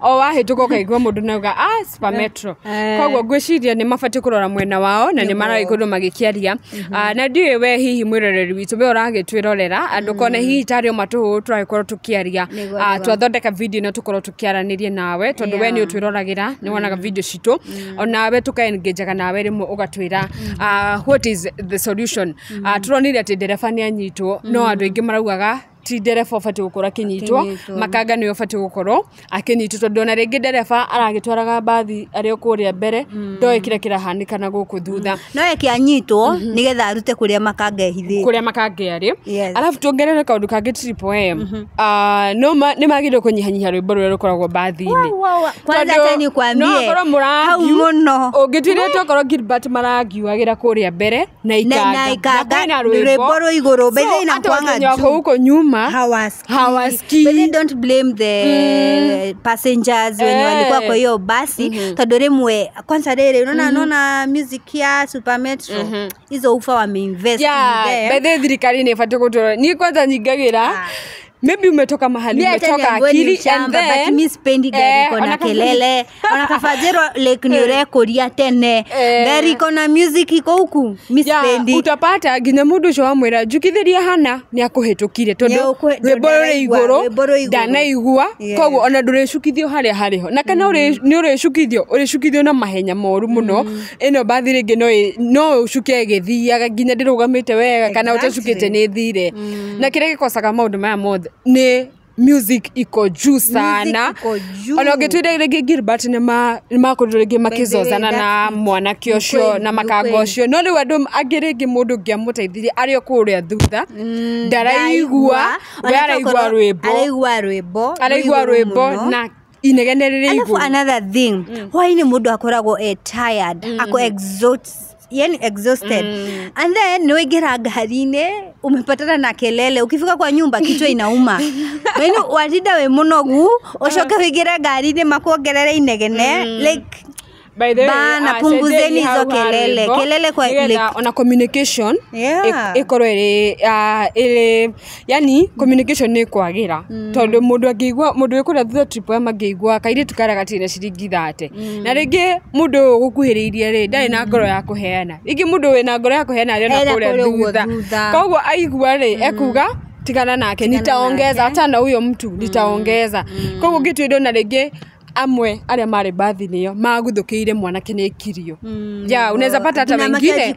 o wahĩtũka ũkaigua mũndũ nauga Super Metro. Koguo ngwĩciria nĩ mabatiĩ kũrora mwena wao na nĩ maragĩkorwo magĩkĩaria. Na ndiũĩ we hihi mwĩroreri witũ we ũragĩtwĩrorera andũ kone hihi tarĩ o matũhũ tũragĩkorwo tũkĩaria, twathondeka video ĩno tũkorwo tũkĩaranĩria nawe tondũ we nĩ ũtwĩroragĩra, nĩ wonaga video citũ, onawe tũkaengajaga nawe rĩmwe ũgatwĩra what is the solution. Tũronire atĩ ndereba nĩ anyitwo, no andũ aingĩ maraugaga ti ndereba ũbatiĩ gũkorwo akĩnyitwo, makanga nĩwe ũbatiĩ gũkorwo akĩnyitwo tondũ ona rĩngĩ ndereba aragĩtwaraga mbathi arĩ o kũrĩa mbere ndoĩ kĩrĩa kĩrahanĩka na gũkũ thutha. No eke anyitwo nĩgetha arute kũrĩa makanga ehithĩte, kũrĩa makanga arĩ. Alafu tuongerere kaũndũ kangĩ Triple M, no nĩ magĩrĩirwo kũnyihanyihia rwĩmbo rũrĩa rũkoragwo mbathi-inĩ. Kwanza acha nikwambie hau mũno ũngĩtuire tokorwo Gilbert marangiuagĩra kũrĩa mbere na ikanga na rwĩmbo rwĩ igũrũ bethe inakwanga juu huko nyuma hawasikii. But they don't blame the passengers wenye walikuwa kwa hiyo basi tondũ rĩmwe kwanza rĩrĩ unaona naona music ya Super Metro hizo ufa wameinvest in there. By the thirikari nĩ ĩbatiĩ gũtũrora. Niĩ kwanza nyingagĩra maybe umetoka mahali umetoka akili and then but mi spendi gari iko na kelele ona kafajero like ni urekũria tene gari iko na music iko huku mi spendi. Utapata nginya mũndũ ũcio wamwĩra njukithĩria hana nĩ akũhĩtũkire tondũ rwĩmbo rũrĩ igũrũ ndanaigua, koguo ona ndũrĩcukithio harĩa harĩho na kana nĩ ũrĩcukithio ũrĩcukithio na mahenya moru mũno. Ĩno mbathi rĩngĩ no ũcuke ĩgĩthiaga nginya ndĩrũgamĩte wega kana ũtacukĩte nĩ thire. Na kĩrĩa gĩkocaga maũndũ maya mothe ni music iko juu sana. Ona ũngĩtuire rĩngĩ Gilbert nĩ makorirwo rĩngĩ makĩzozana na mwanake ũcio na makanga ũcio, no rĩu andũ angĩ rĩngĩ mũndũ ũngĩamũteithirie arĩ o kũrĩa thutha ndaraigua, we araigua rwĩmbo, araigua rwĩmbo na inegene rĩrĩ igũrũ. Alafu another thing, hwaĩ-inĩ mũndũ akoragwo e tired, ako yani exhausted. And then niwegera ngari-inĩ umepatana na kelele, ukifika kwa nyumba kichwa inauma. Yaani watinda we munogu ucoke wigire ngari-inĩ makuongerere inegene like by the way, bana punguzeni hizo kelele kelele kwa like, ona communication ikorwo iri yani communication ni kwagira tondu mundu angĩigua mundu wikura thutha trip ya mangĩigua kairitu karia gatirĩ na ciringi 30 na rĩngĩ mundu ũgũkuhĩrĩirie rĩ ndarĩ na ngoro ya kũheana, rĩngĩ mundu wĩna ngoro ya kũheana arĩ na kũrĩa thutha, koguo aigua rĩ ekuga tigana nake nitaongeza hata na huyo mtu nitaongeza. Koguo ngĩtuĩrio na rĩngĩ amwe arĩa marĩ mbathi-inĩ ĩyo maguthũkĩire mwanake nĩ kirio. Ya unaweza pata hata wengine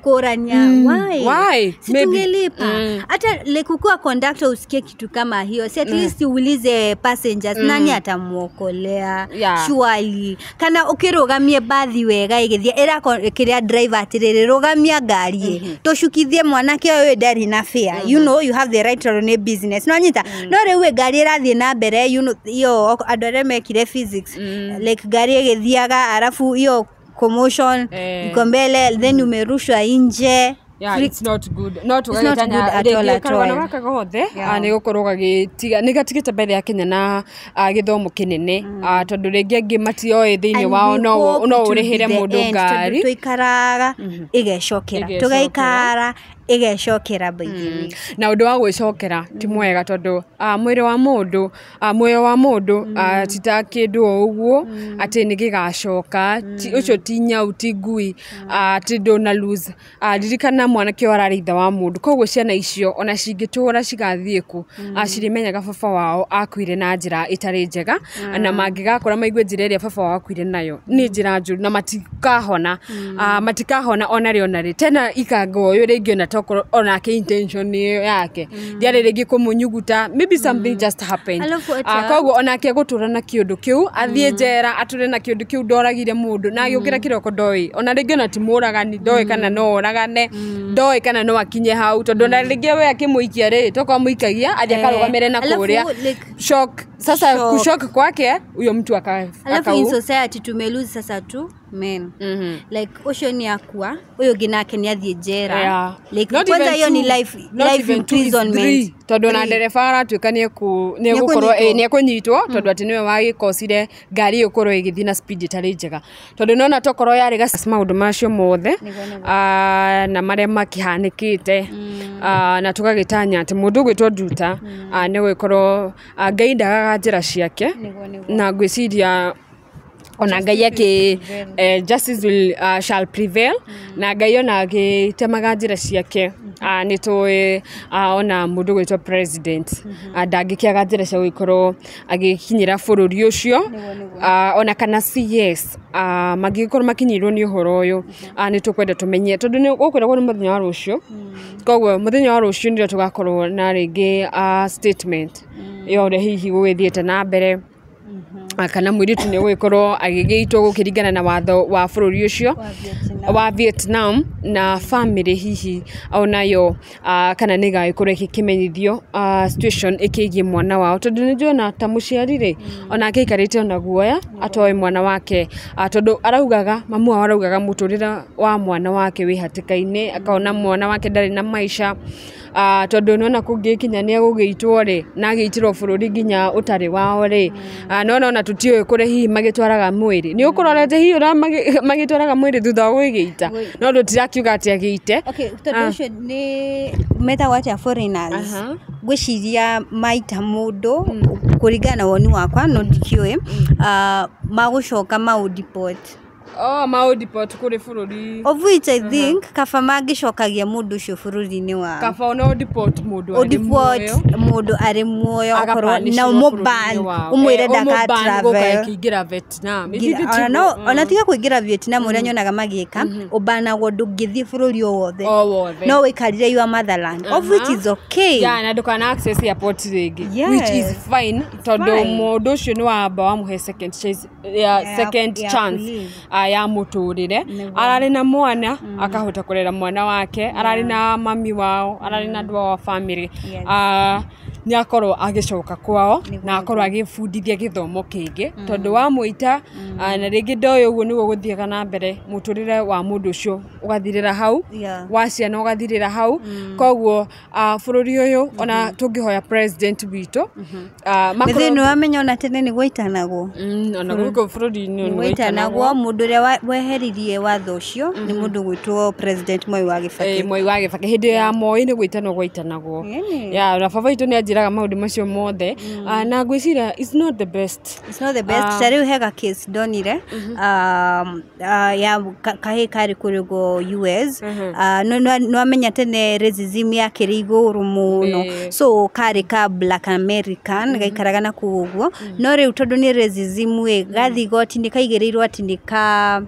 why situngelipa hata like ukiwa conductor usikie kitu kama hiyo, si at least uulize passengers nani atamuokolea surely kana ukirugamie bathi wega igithia era kiria driver atiriri rugamia ngari tucukithie mwanake uyu ndari na fare, you know you have the right to run a business no nyita no riu ngari irathie na mbere, you know iyo andu aria mekire physics like gari igithiaga alafu hiyo commotion iko mbele then umerushwa nje. Yeah, it's not good. No tugagĩtanya rĩngĩ karũgano gaka gothe nĩ gũkorwo gagĩtiga nĩ gatigĩte mbere ya Kenya na gĩthomo kĩnene tondũ rĩngĩ angĩ matioĩ thĩinĩ wao no ũrĩhĩre mũndũ ngari tũikaraga ĩgecokera tũgaikara ĩgecokera by the way. Na ũndũ wa gwĩcokera ti mwega tondũ mwĩrĩ wa mũndũ muoyo wa mũndũ ti ta kĩndũ o ũguo atĩ nĩ gĩgacoka, ũcio ti nyau ti ngui atĩ ndũna lose. Ririkana mwanake ũyũ ararĩ ithe wa mũndũ, koguo ciana icio ona cingĩtũra cigathiĩ kũ cirĩmenyaga baba wao akuire na njĩra ĩtarĩ njega na mangĩgakora maigue njĩra ĩrĩa baba wao akuire nayo nĩ njĩra njũru na matikahona matikahona ona rĩ ona rĩ tena ikanga ũyũ rĩngĩ ona tokorwo onake intention ĩyo yake ndiarĩ rĩngĩ kũmũnyuguta, maybe something just happened. Koguo onake gũtũra na kĩũndũ kĩu athiĩ njera atũre na kĩũndũ kĩu ndoragire mũndũ na agĩũkĩra kĩroko ndoĩ ona rĩngĩ ona ti mũragani ndoĩ kana no oragane ndoĩ kana no akinye hau tondũ ona rĩngĩ we akĩmũikia rĩ tokorwo amũikagia athiĩ akarũgamĩre na kũrĩa. Shock sasa. Shock. Kushock kwake huyo mtu aka Alafu in society tumelose sasa tu men. Like ucio ni akua, uyu ũngĩ nake nĩ athiĩ njera. Like Not kwanza even hiyo ni two. life, Not life even two, it's imprisonment. three. Tondũ ona Three. ndereba aratuĩka nĩegũkorwo Nĩekũnyitwo. Nĩekũnyitwo tondũ atĩ nĩwe wagĩkocire ngari ĩyo ĩkorwo ĩgĩthiĩ na speed ĩtarĩ njega, tondũ nona tokorwo yarĩ maũndũ macio mothe. Nĩguo. Ah, na marĩa makĩhanĩkĩte. Ah, na tũgagĩtanya atĩ mũndũ ũgwĩtwo Nduta, ah, nĩ gũgĩkorwo, ah, Ngai ndagaga njĩra ciake. Nĩguo. Na ngwĩciria ona Ngai akĩ justice will shall prevail, na Ngai ona agĩtemaga njĩra ciake. Nĩ tũĩ ona mũndũ gwĩtwo president ndangĩkĩaga njĩra cia gũgĩkorwo agĩkinyĩra bũrũri ũcio. Nĩguo. Ona kana CS mangĩgĩkorwo makinyĩirwo nĩ ũhoro ũyũ, nĩ tũkwenda tũmenye tondũ nĩ gũkwĩragwo nĩ mũthenya wa rũciũ. Koguo mũthenya wa rũciũ nĩrĩo tũgakorwo na rĩngĩ statement ya ũrĩa hihi gũgĩthiĩte na mbere, kana mũirĩtu nĩ ũgũgĩkorwo agĩgĩitwo gũkĩringana na watho wa bũrũri ũcio Wa Vietnam. Wa Vietnam, na family hihi onayo kana nĩ ĩgagĩkorwo ĩgĩkĩmenyithio situation ĩkĩgiĩ mwana wao, tondũ nĩ njũĩ ta mũciari rĩ, onake aikarĩte ona guoya atoĩ mwana wake, tondũ araugaga mamu wao araugaga mũtũrĩre wa mwana wake wĩ hatĩka-inĩ, akona mwana wake ndarĩ na maica, tondũ nona kũngĩkinya nĩ egũgĩitwo rĩ, na agĩitĩrwo bũrũri nginya ũtarĩ wao rĩ, nona ona tũtiũĩ kũrĩa hihi magĩtwaraga mwĩrĩ, nĩ ũkũrorete hihi ũrĩa magĩtwaraga mwĩrĩ thutha wa gũgĩita, no tũtirakiuga atĩ agĩite. Okay, tondũ ũcio nĩ metagwo atĩa, foreigners. Ngwĩciria maita mũndũ kũringana na woni wakwa, no ndikĩũĩ, magũcoka maũ-deport. Oh, maũ-deport kũrĩ bũrũri. Of which I think kaba mangĩcokagia mũndũ ũcio bũrũri-inĩ wao. Kaba ona deport mũndũ arĩ Ũdeport muoyo. Mũndũ arĩ muoyo okorwo na Agabanishwo ũmũban bũrũri-inĩ wao. ũmwĩre Eh, ndaka ũmũban gũka travel. ĩkĩingĩra Vietnam. Ngira- Ithuĩ ona tiguo. no ona tiga kũingĩra Vietnam, ũrĩa nyonaga magĩka, ũbanagwo ndũngĩthiĩ bũrũri o wothe. O wothe. No wĩikarire your motherland, of which is okay. Yeah, na ndũkana access airport rĩngĩ, Yes. which is fine, tondũ Fine. mũndũ ũcio nĩ wamba wamũhe second chance, ya second ya chance kũlive. Ya mũtũrĩre. Nĩguo. Ararĩ na mwana, akahota kũrera mwana wake, ararĩ na mami wao, ararĩ na andũ ao a family. Yes. Ah, nĩ akorwo agĩcoka kwao Nĩguo, na akorwo agĩbundithia gĩthomo kĩngĩ, tondũ wamũita na rĩngĩ ndoĩ ũguo nĩguo gũthiaga na mbere, mũtũrĩre wa mũndũ ũcio ũgathirĩra hau, wa ciana ũgathirĩra hau. Koguo bũrũri ũyũ, ona tũngĩhoya president witũ Mĩthĩ nĩ wamenya ona tene nĩ gwaitanagwo. Ona gũkũ bũrũri-inĩ nĩ gwaitanagwo. Mũndũ ũrĩa weheririe watho ũcio nĩ mũndũ gwĩtwo President Moi wa Gĩbakĩ. Moi wa Gĩbakĩ, hĩndĩ ya Moi nĩ gwĩtanwo gwaitanagwo. Ĩni. Ya, na baba witũ nĩ anjĩraga maũndũ macio mothe. Na ngwĩciria it's not the best. It's not the best. Ta rĩu hega case ndonire ya kahĩĩ karĩ kũrĩgwo US. Nĩwamenya tene racism yakĩrĩ igũrũ mũno. So karĩ ka black American gaikaraga na kũu ũguo, no rĩu tondũ nĩ racism ĩ, gathiĩ igoti-inĩ kaigĩrĩirwo atĩ nĩ ka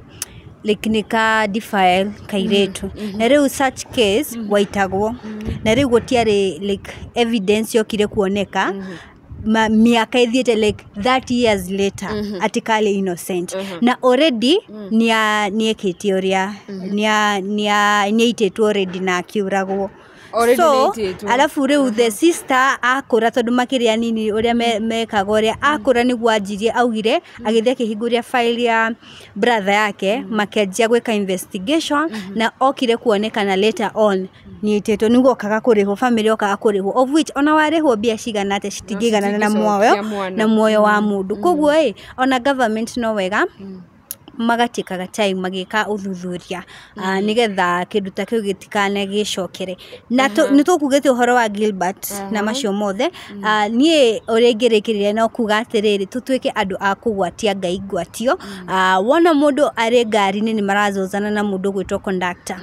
like nĩ ka defile kairĩtu, na rĩu such case waitagwo, na rĩu gũtiarĩ like evidence yokire kuoneka mĩaka ĩthiĩte like 30 years later atĩ karĩ innocent, na already nĩekĩte ũrĩa nĩaitĩtwo already na akiũragwo. Already So nĩaitĩtwo. Alafu rĩu the sister akũra, tondũ makĩrĩ anini ũrĩa mekaga ũrĩa akũra nĩguo anjirie augire agĩthiĩ akĩhingũria file ya brother yake, makĩanjia gwĩka investigation, na okire kuonekana later on nĩaitĩtwo, nĩguo okaga kũrĩhwo, family okaga kũrĩhwo, of which ona warĩhwo mbia cigana atĩa citingĩiganana na citingĩcokia muoyo mwana. Na muoyo wa mũndũ. Koguo ĩ, ona government no wega magatĩkaga time magĩka ũthuthuria, nĩgetha kĩndũ ta kĩu gĩtikane gĩcokere. Na nĩ tũkugĩte ũhoro wa Gilbert na macio mothe. Niĩ ũrĩa ingĩrĩkĩrĩria no kuga atĩrĩrĩ, tũtuĩke andũ a kũgwatia Ngai ngwatio. Wona mũndũ arĩ ngari-inĩ nĩ marazozana na mũndũ ũgwĩtwo conductor,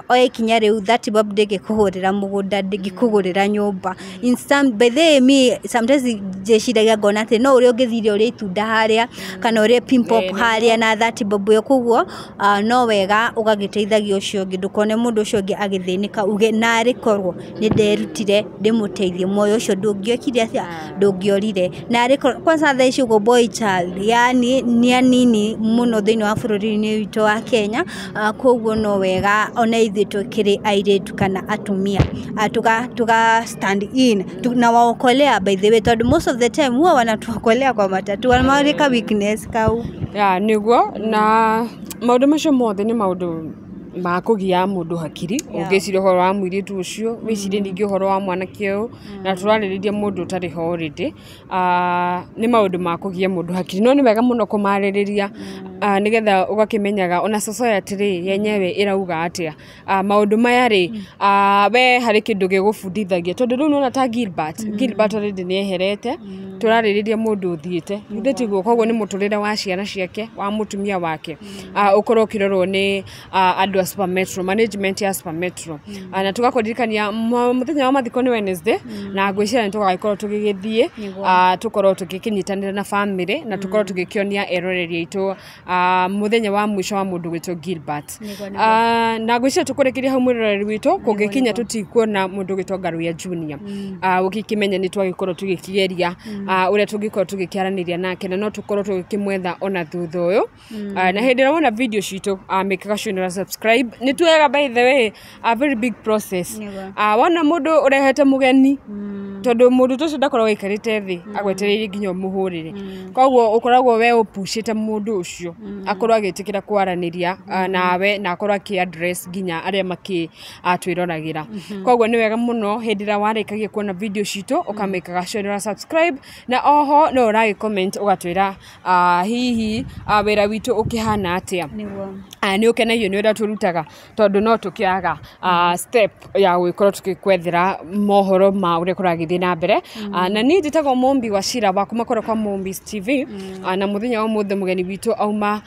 oya ikinya rĩu, 30 bob ndĩngĩkũgũrĩra mũgũnda, ndĩngĩkũgũrĩra nyũmba. In some, by the way, me sometimes njĩciragia ngona atĩ no ũrĩa ũngĩthire ũrĩa itunda harĩa kana ũrĩa pimpop harĩa na na 30 bob ĩyo. Koguo no wega ũgagĩteithagia ũcio ũngĩ, ndũkone mũndũ ũcio ũngĩ agĩthĩnĩka uge narĩ korwo nĩ nderutire ndĩmũteithie, muoyo ũcio ndũngĩokire atĩa, ndũngĩorire. Narĩ korwo kwanza thaa ici ũguo boy child yani nĩ anini mũno thĩinĩ wa bũrũri-inĩ witũ wa Kenya. Koguo no wega ona ithuĩ tũkĩrĩ airĩtu kana atumia tuga stand in na waokolea, by the way, tondũ most of the time huwa wanatuokolea kwa matatu, wanamarika weakness kau. Ya nĩguo, na maũndũ macio mothe nĩ maũndũ ma kũgia mũndũ hakiri. Ũngĩciria ũhoro wa mũirĩtu ũcio, wĩcirie ningĩ ũhoro wa mwanake ũyũ, na tũrarĩrĩria mũndũ ũtarĩ ho already. Nĩ maũndũ ma kũgia mũndũ hakiri, no nĩ wega mũno kũmarĩrĩria nĩgetha ũgakĩmenyaga ona society rĩ yenyewe ĩrauga atĩa. Maũndũ maya rĩ, we harĩ kĩndũ gĩgũbundithagia, tondũ rĩu nĩwona ta Gilbert already nĩ eherete, tũrarĩrĩria mũndũ ũthiĩte, githĩ tiguo? Koguo nĩ mũtũrĩre wa ciana ciake, wa mũtumia wake, ũkorwo ũkĩrorwo nĩ andũ a Super Metro, management ya Super Metro. Na tũgakũririkania mũthenya wa mathiko nĩ Wednesday, na ngwĩciria nĩ tũgagĩkorwo tũgĩgĩthiĩ, tũkorwo tũgĩkĩnyitanĩra na family, na tũkorwo tũgĩkĩonia eroreri aitũ mũthenya wa mũico wa mũndũ gwĩtwo Gilbert. Na ngwĩciria tũkũrĩkĩria hau, mwĩroreri witũ, kũngĩkinya tũtikuona mũndũ gwĩtwo Ngaruiya Junior, ũgĩkĩmenya nĩ twagĩkorwo tũgĩkĩgeria ũrĩa tũngĩkorwo tũgĩkĩaranĩria nake, na no tũkorwo tũgĩkĩmwetha ona thutha ũyũ. Na hĩndĩ ĩrĩa wona video citũ, make sure nĩ subscribe. Nĩ tuoyaga, by the way, a very big process. Wona mũndũ ũrehete mũgeni, tondũ mũndũ ta ũcio ndakoragwo aikarĩte thĩ agwetereire nginya ũmũhũrĩre, koguo ũkoragwo we ũpucĩte mũndũ ũcio akorwo agĩtĩkĩra kwaranĩria nawe, na akorwo akĩ address nginya arĩa makĩ twĩroragĩra. Koguo nĩ wega mũno hĩndĩ ĩrĩa warĩkagia kuona video citũ ũkamĩkaga sure nĩ subscribe, na oho no ũragĩ comment ũgatwĩra hihi wĩra witũ ũkĩhana atĩa, nĩ ũkenagio nĩ ũrĩa tũrutaga, tondũ no tũkĩaga step ya gũgĩkorwo tũgĩkwethera mohoro ma ũrĩa kũragĩthiĩ na mbere. Na niĩ njĩtagwo Mũmbi wa Cira wa kuma kũrĩa kwa Mũmbis TV, na mũthenya wa ũmũthĩ mũgeni witũ auma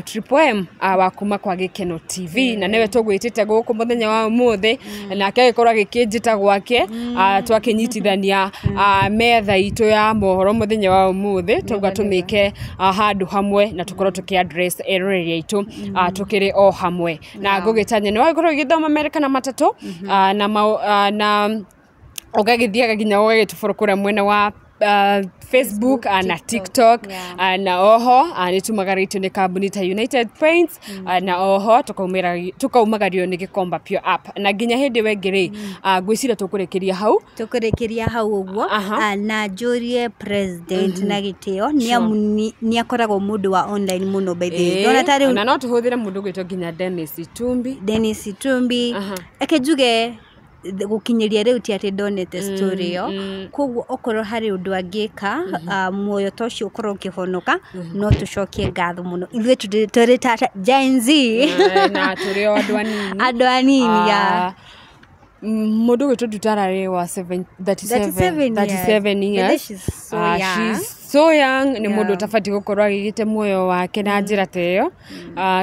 Triple M wa kuma kwa Gĩkeno TV, na nĩwe tũgwĩtĩte gũkũ mũthenya wa ũmũthĩ, nake agĩkorwo agĩkĩnjĩta gwake, twakĩnyitithania metha itũ ya mohoro mũthenya wa ũmũthĩ, twauga tũmĩke handũ hamwe na tũkorwo tũkĩ address eroreri aitũ tũkĩrĩ o hamwe. Na ngũgĩtanya nĩ wagĩkorwo ũgĩthoma merĩ kana matatũ, na ũgagĩthiaga nginya ũgagĩtũboro kũrĩa mwena wa Facebook na TikTok, na oho nĩ tumagarĩtio nĩ kambuni ta United Paints, na oho tukaumagario nĩ Gĩkomba Pure App. Na nginya hĩndĩ wengĩ rĩ, ngwĩciria tũkũrĩkĩria hau. Tũkũrĩkĩria hau ũguo. Na njũrie president na gĩtĩo nĩ amu nĩ akoragwo mũndũ wa online mũno, by the way. Ndona ta rĩu Na no tũhũthĩre mũndũ ũgwĩtwo nginya Dennis Itumbi. Dennis Itumbi. Eke njuge gũkinyĩria rĩu ti atĩ ndonete story ĩyo, koguo okorwo harĩ ũndũ angĩka muoyo ta ũcio ũkorwo ũkĩhonoka, no tũcokie ngatho mũno ithuĩ tũrĩ ta Gen Z. Na tũrĩ o andũ anini. Andũ anini ya Mũndũ ũgwĩtwo Dutara rĩ wa 37. 37 years. 37 years. But she's so young. She's so young. Nĩ mũndũ ũtabatiĩ gũkorwo agĩgĩte muoyo wake na njĩra ta ĩyo,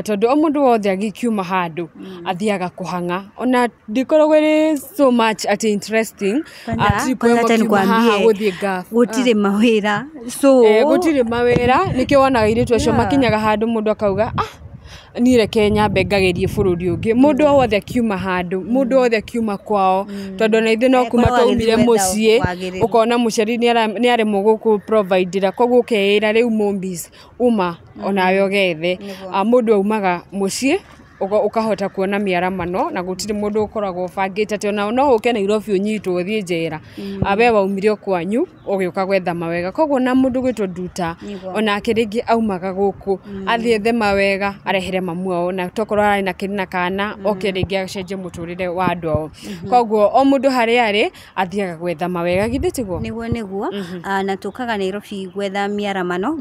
tondũ o mũndũ wothe agĩkiuma handũ athiaga kũhang'a, ona ndĩkoragwo ĩrĩ so much atĩ interesting. Kwanza Triple hata M akiuma haha nikwambie gũthiĩ Gulf. Gũtirĩ mawĩra, so Gũtirĩ mawĩra, nĩkĩo wonaga airĩtu acio makinyaga handũ mũndũ akauga, ah, niĩ reke nyambe ngagerie bũrũri ũngĩ. Mũndũ o wothe akiuma handũ, mũndũ wothe akiuma kwao, tondũ ona ithuĩ no kuma Akorwo twaumire agĩthiĩ gwetha mũciĩ, wagĩrĩru. Ũkona mũciari nĩ aremwo gũkũ providera, koguo ũkeĩra rĩu Mombis uma onawe ũgethe. Mũndũ aumaga mũciĩ ũkahota kuona mĩaramano, na gũtirĩ mũndũ ũkoragwo ũbangĩte atĩ ona no ũke Nairobi ũnyitwo ũthiĩ njera. We waumire o kwanyu ũgĩũka gwetha mawega, koguo na mũndũ gwĩtwo Nduta onake rĩngĩ aumaga gũkũ athiĩ ethe mawega arehere mamu ao, na tokorwo ararĩ na kĩrĩ na kana oke rĩngĩ acenjie mũtũrĩre wa andũ ao. Koguo o mũndũ harĩa arĩ athiaga gwetha mawega, githĩ tiguo? Nĩguo. Na tũkaga Nairobi gwetha mĩaramano.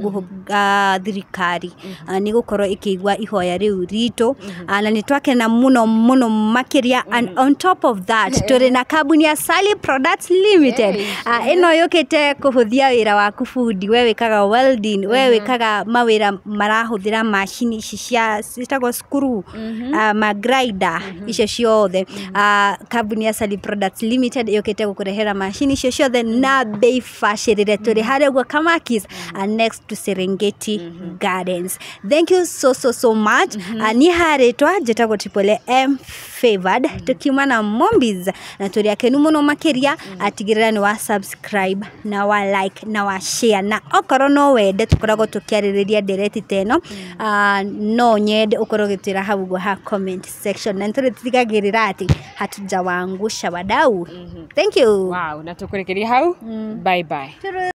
Thirikari nĩ gũkorwo ĩkĩigua ihoya rĩu ritũ. Na nĩ twakena mũno mũno makĩria. And on top of that, tũrĩ na kambuni ya Sally Products Limited. Ĩno yũkĩte kũhũthia wĩra waku bundi, we wĩkaga welding, we wĩkaga mawĩra marahũthĩra macini ici cia ciĩtagwo screw, ma grinder icio ciothe. Kambuni ya Sally Products Limited yũkĩte gũkũrehera macini icio ciothe na bei bacĩrĩre. Tũrĩ harĩa ũguo Kamakis, next to Serengeti Gardens. Thank you so so so much. Niĩ harĩtwa njĩtagwo Triple M Favored, tukiuma na Mombis na tũrĩ akenu mũno makĩria. Atigĩrĩra nĩ wa subscribe na wa like na wa share, na okorwo no wende tũkoragwo tũkĩarĩrĩria ndereti ta ĩno, no nyende ũkorwo ũgĩtwĩra hau ũguo ha comment section, na nĩtũrĩtigagĩrĩra atĩ hatujawaangusha wadau. Thank you. Wow, na tũkũrĩkĩria hau. Bye bye.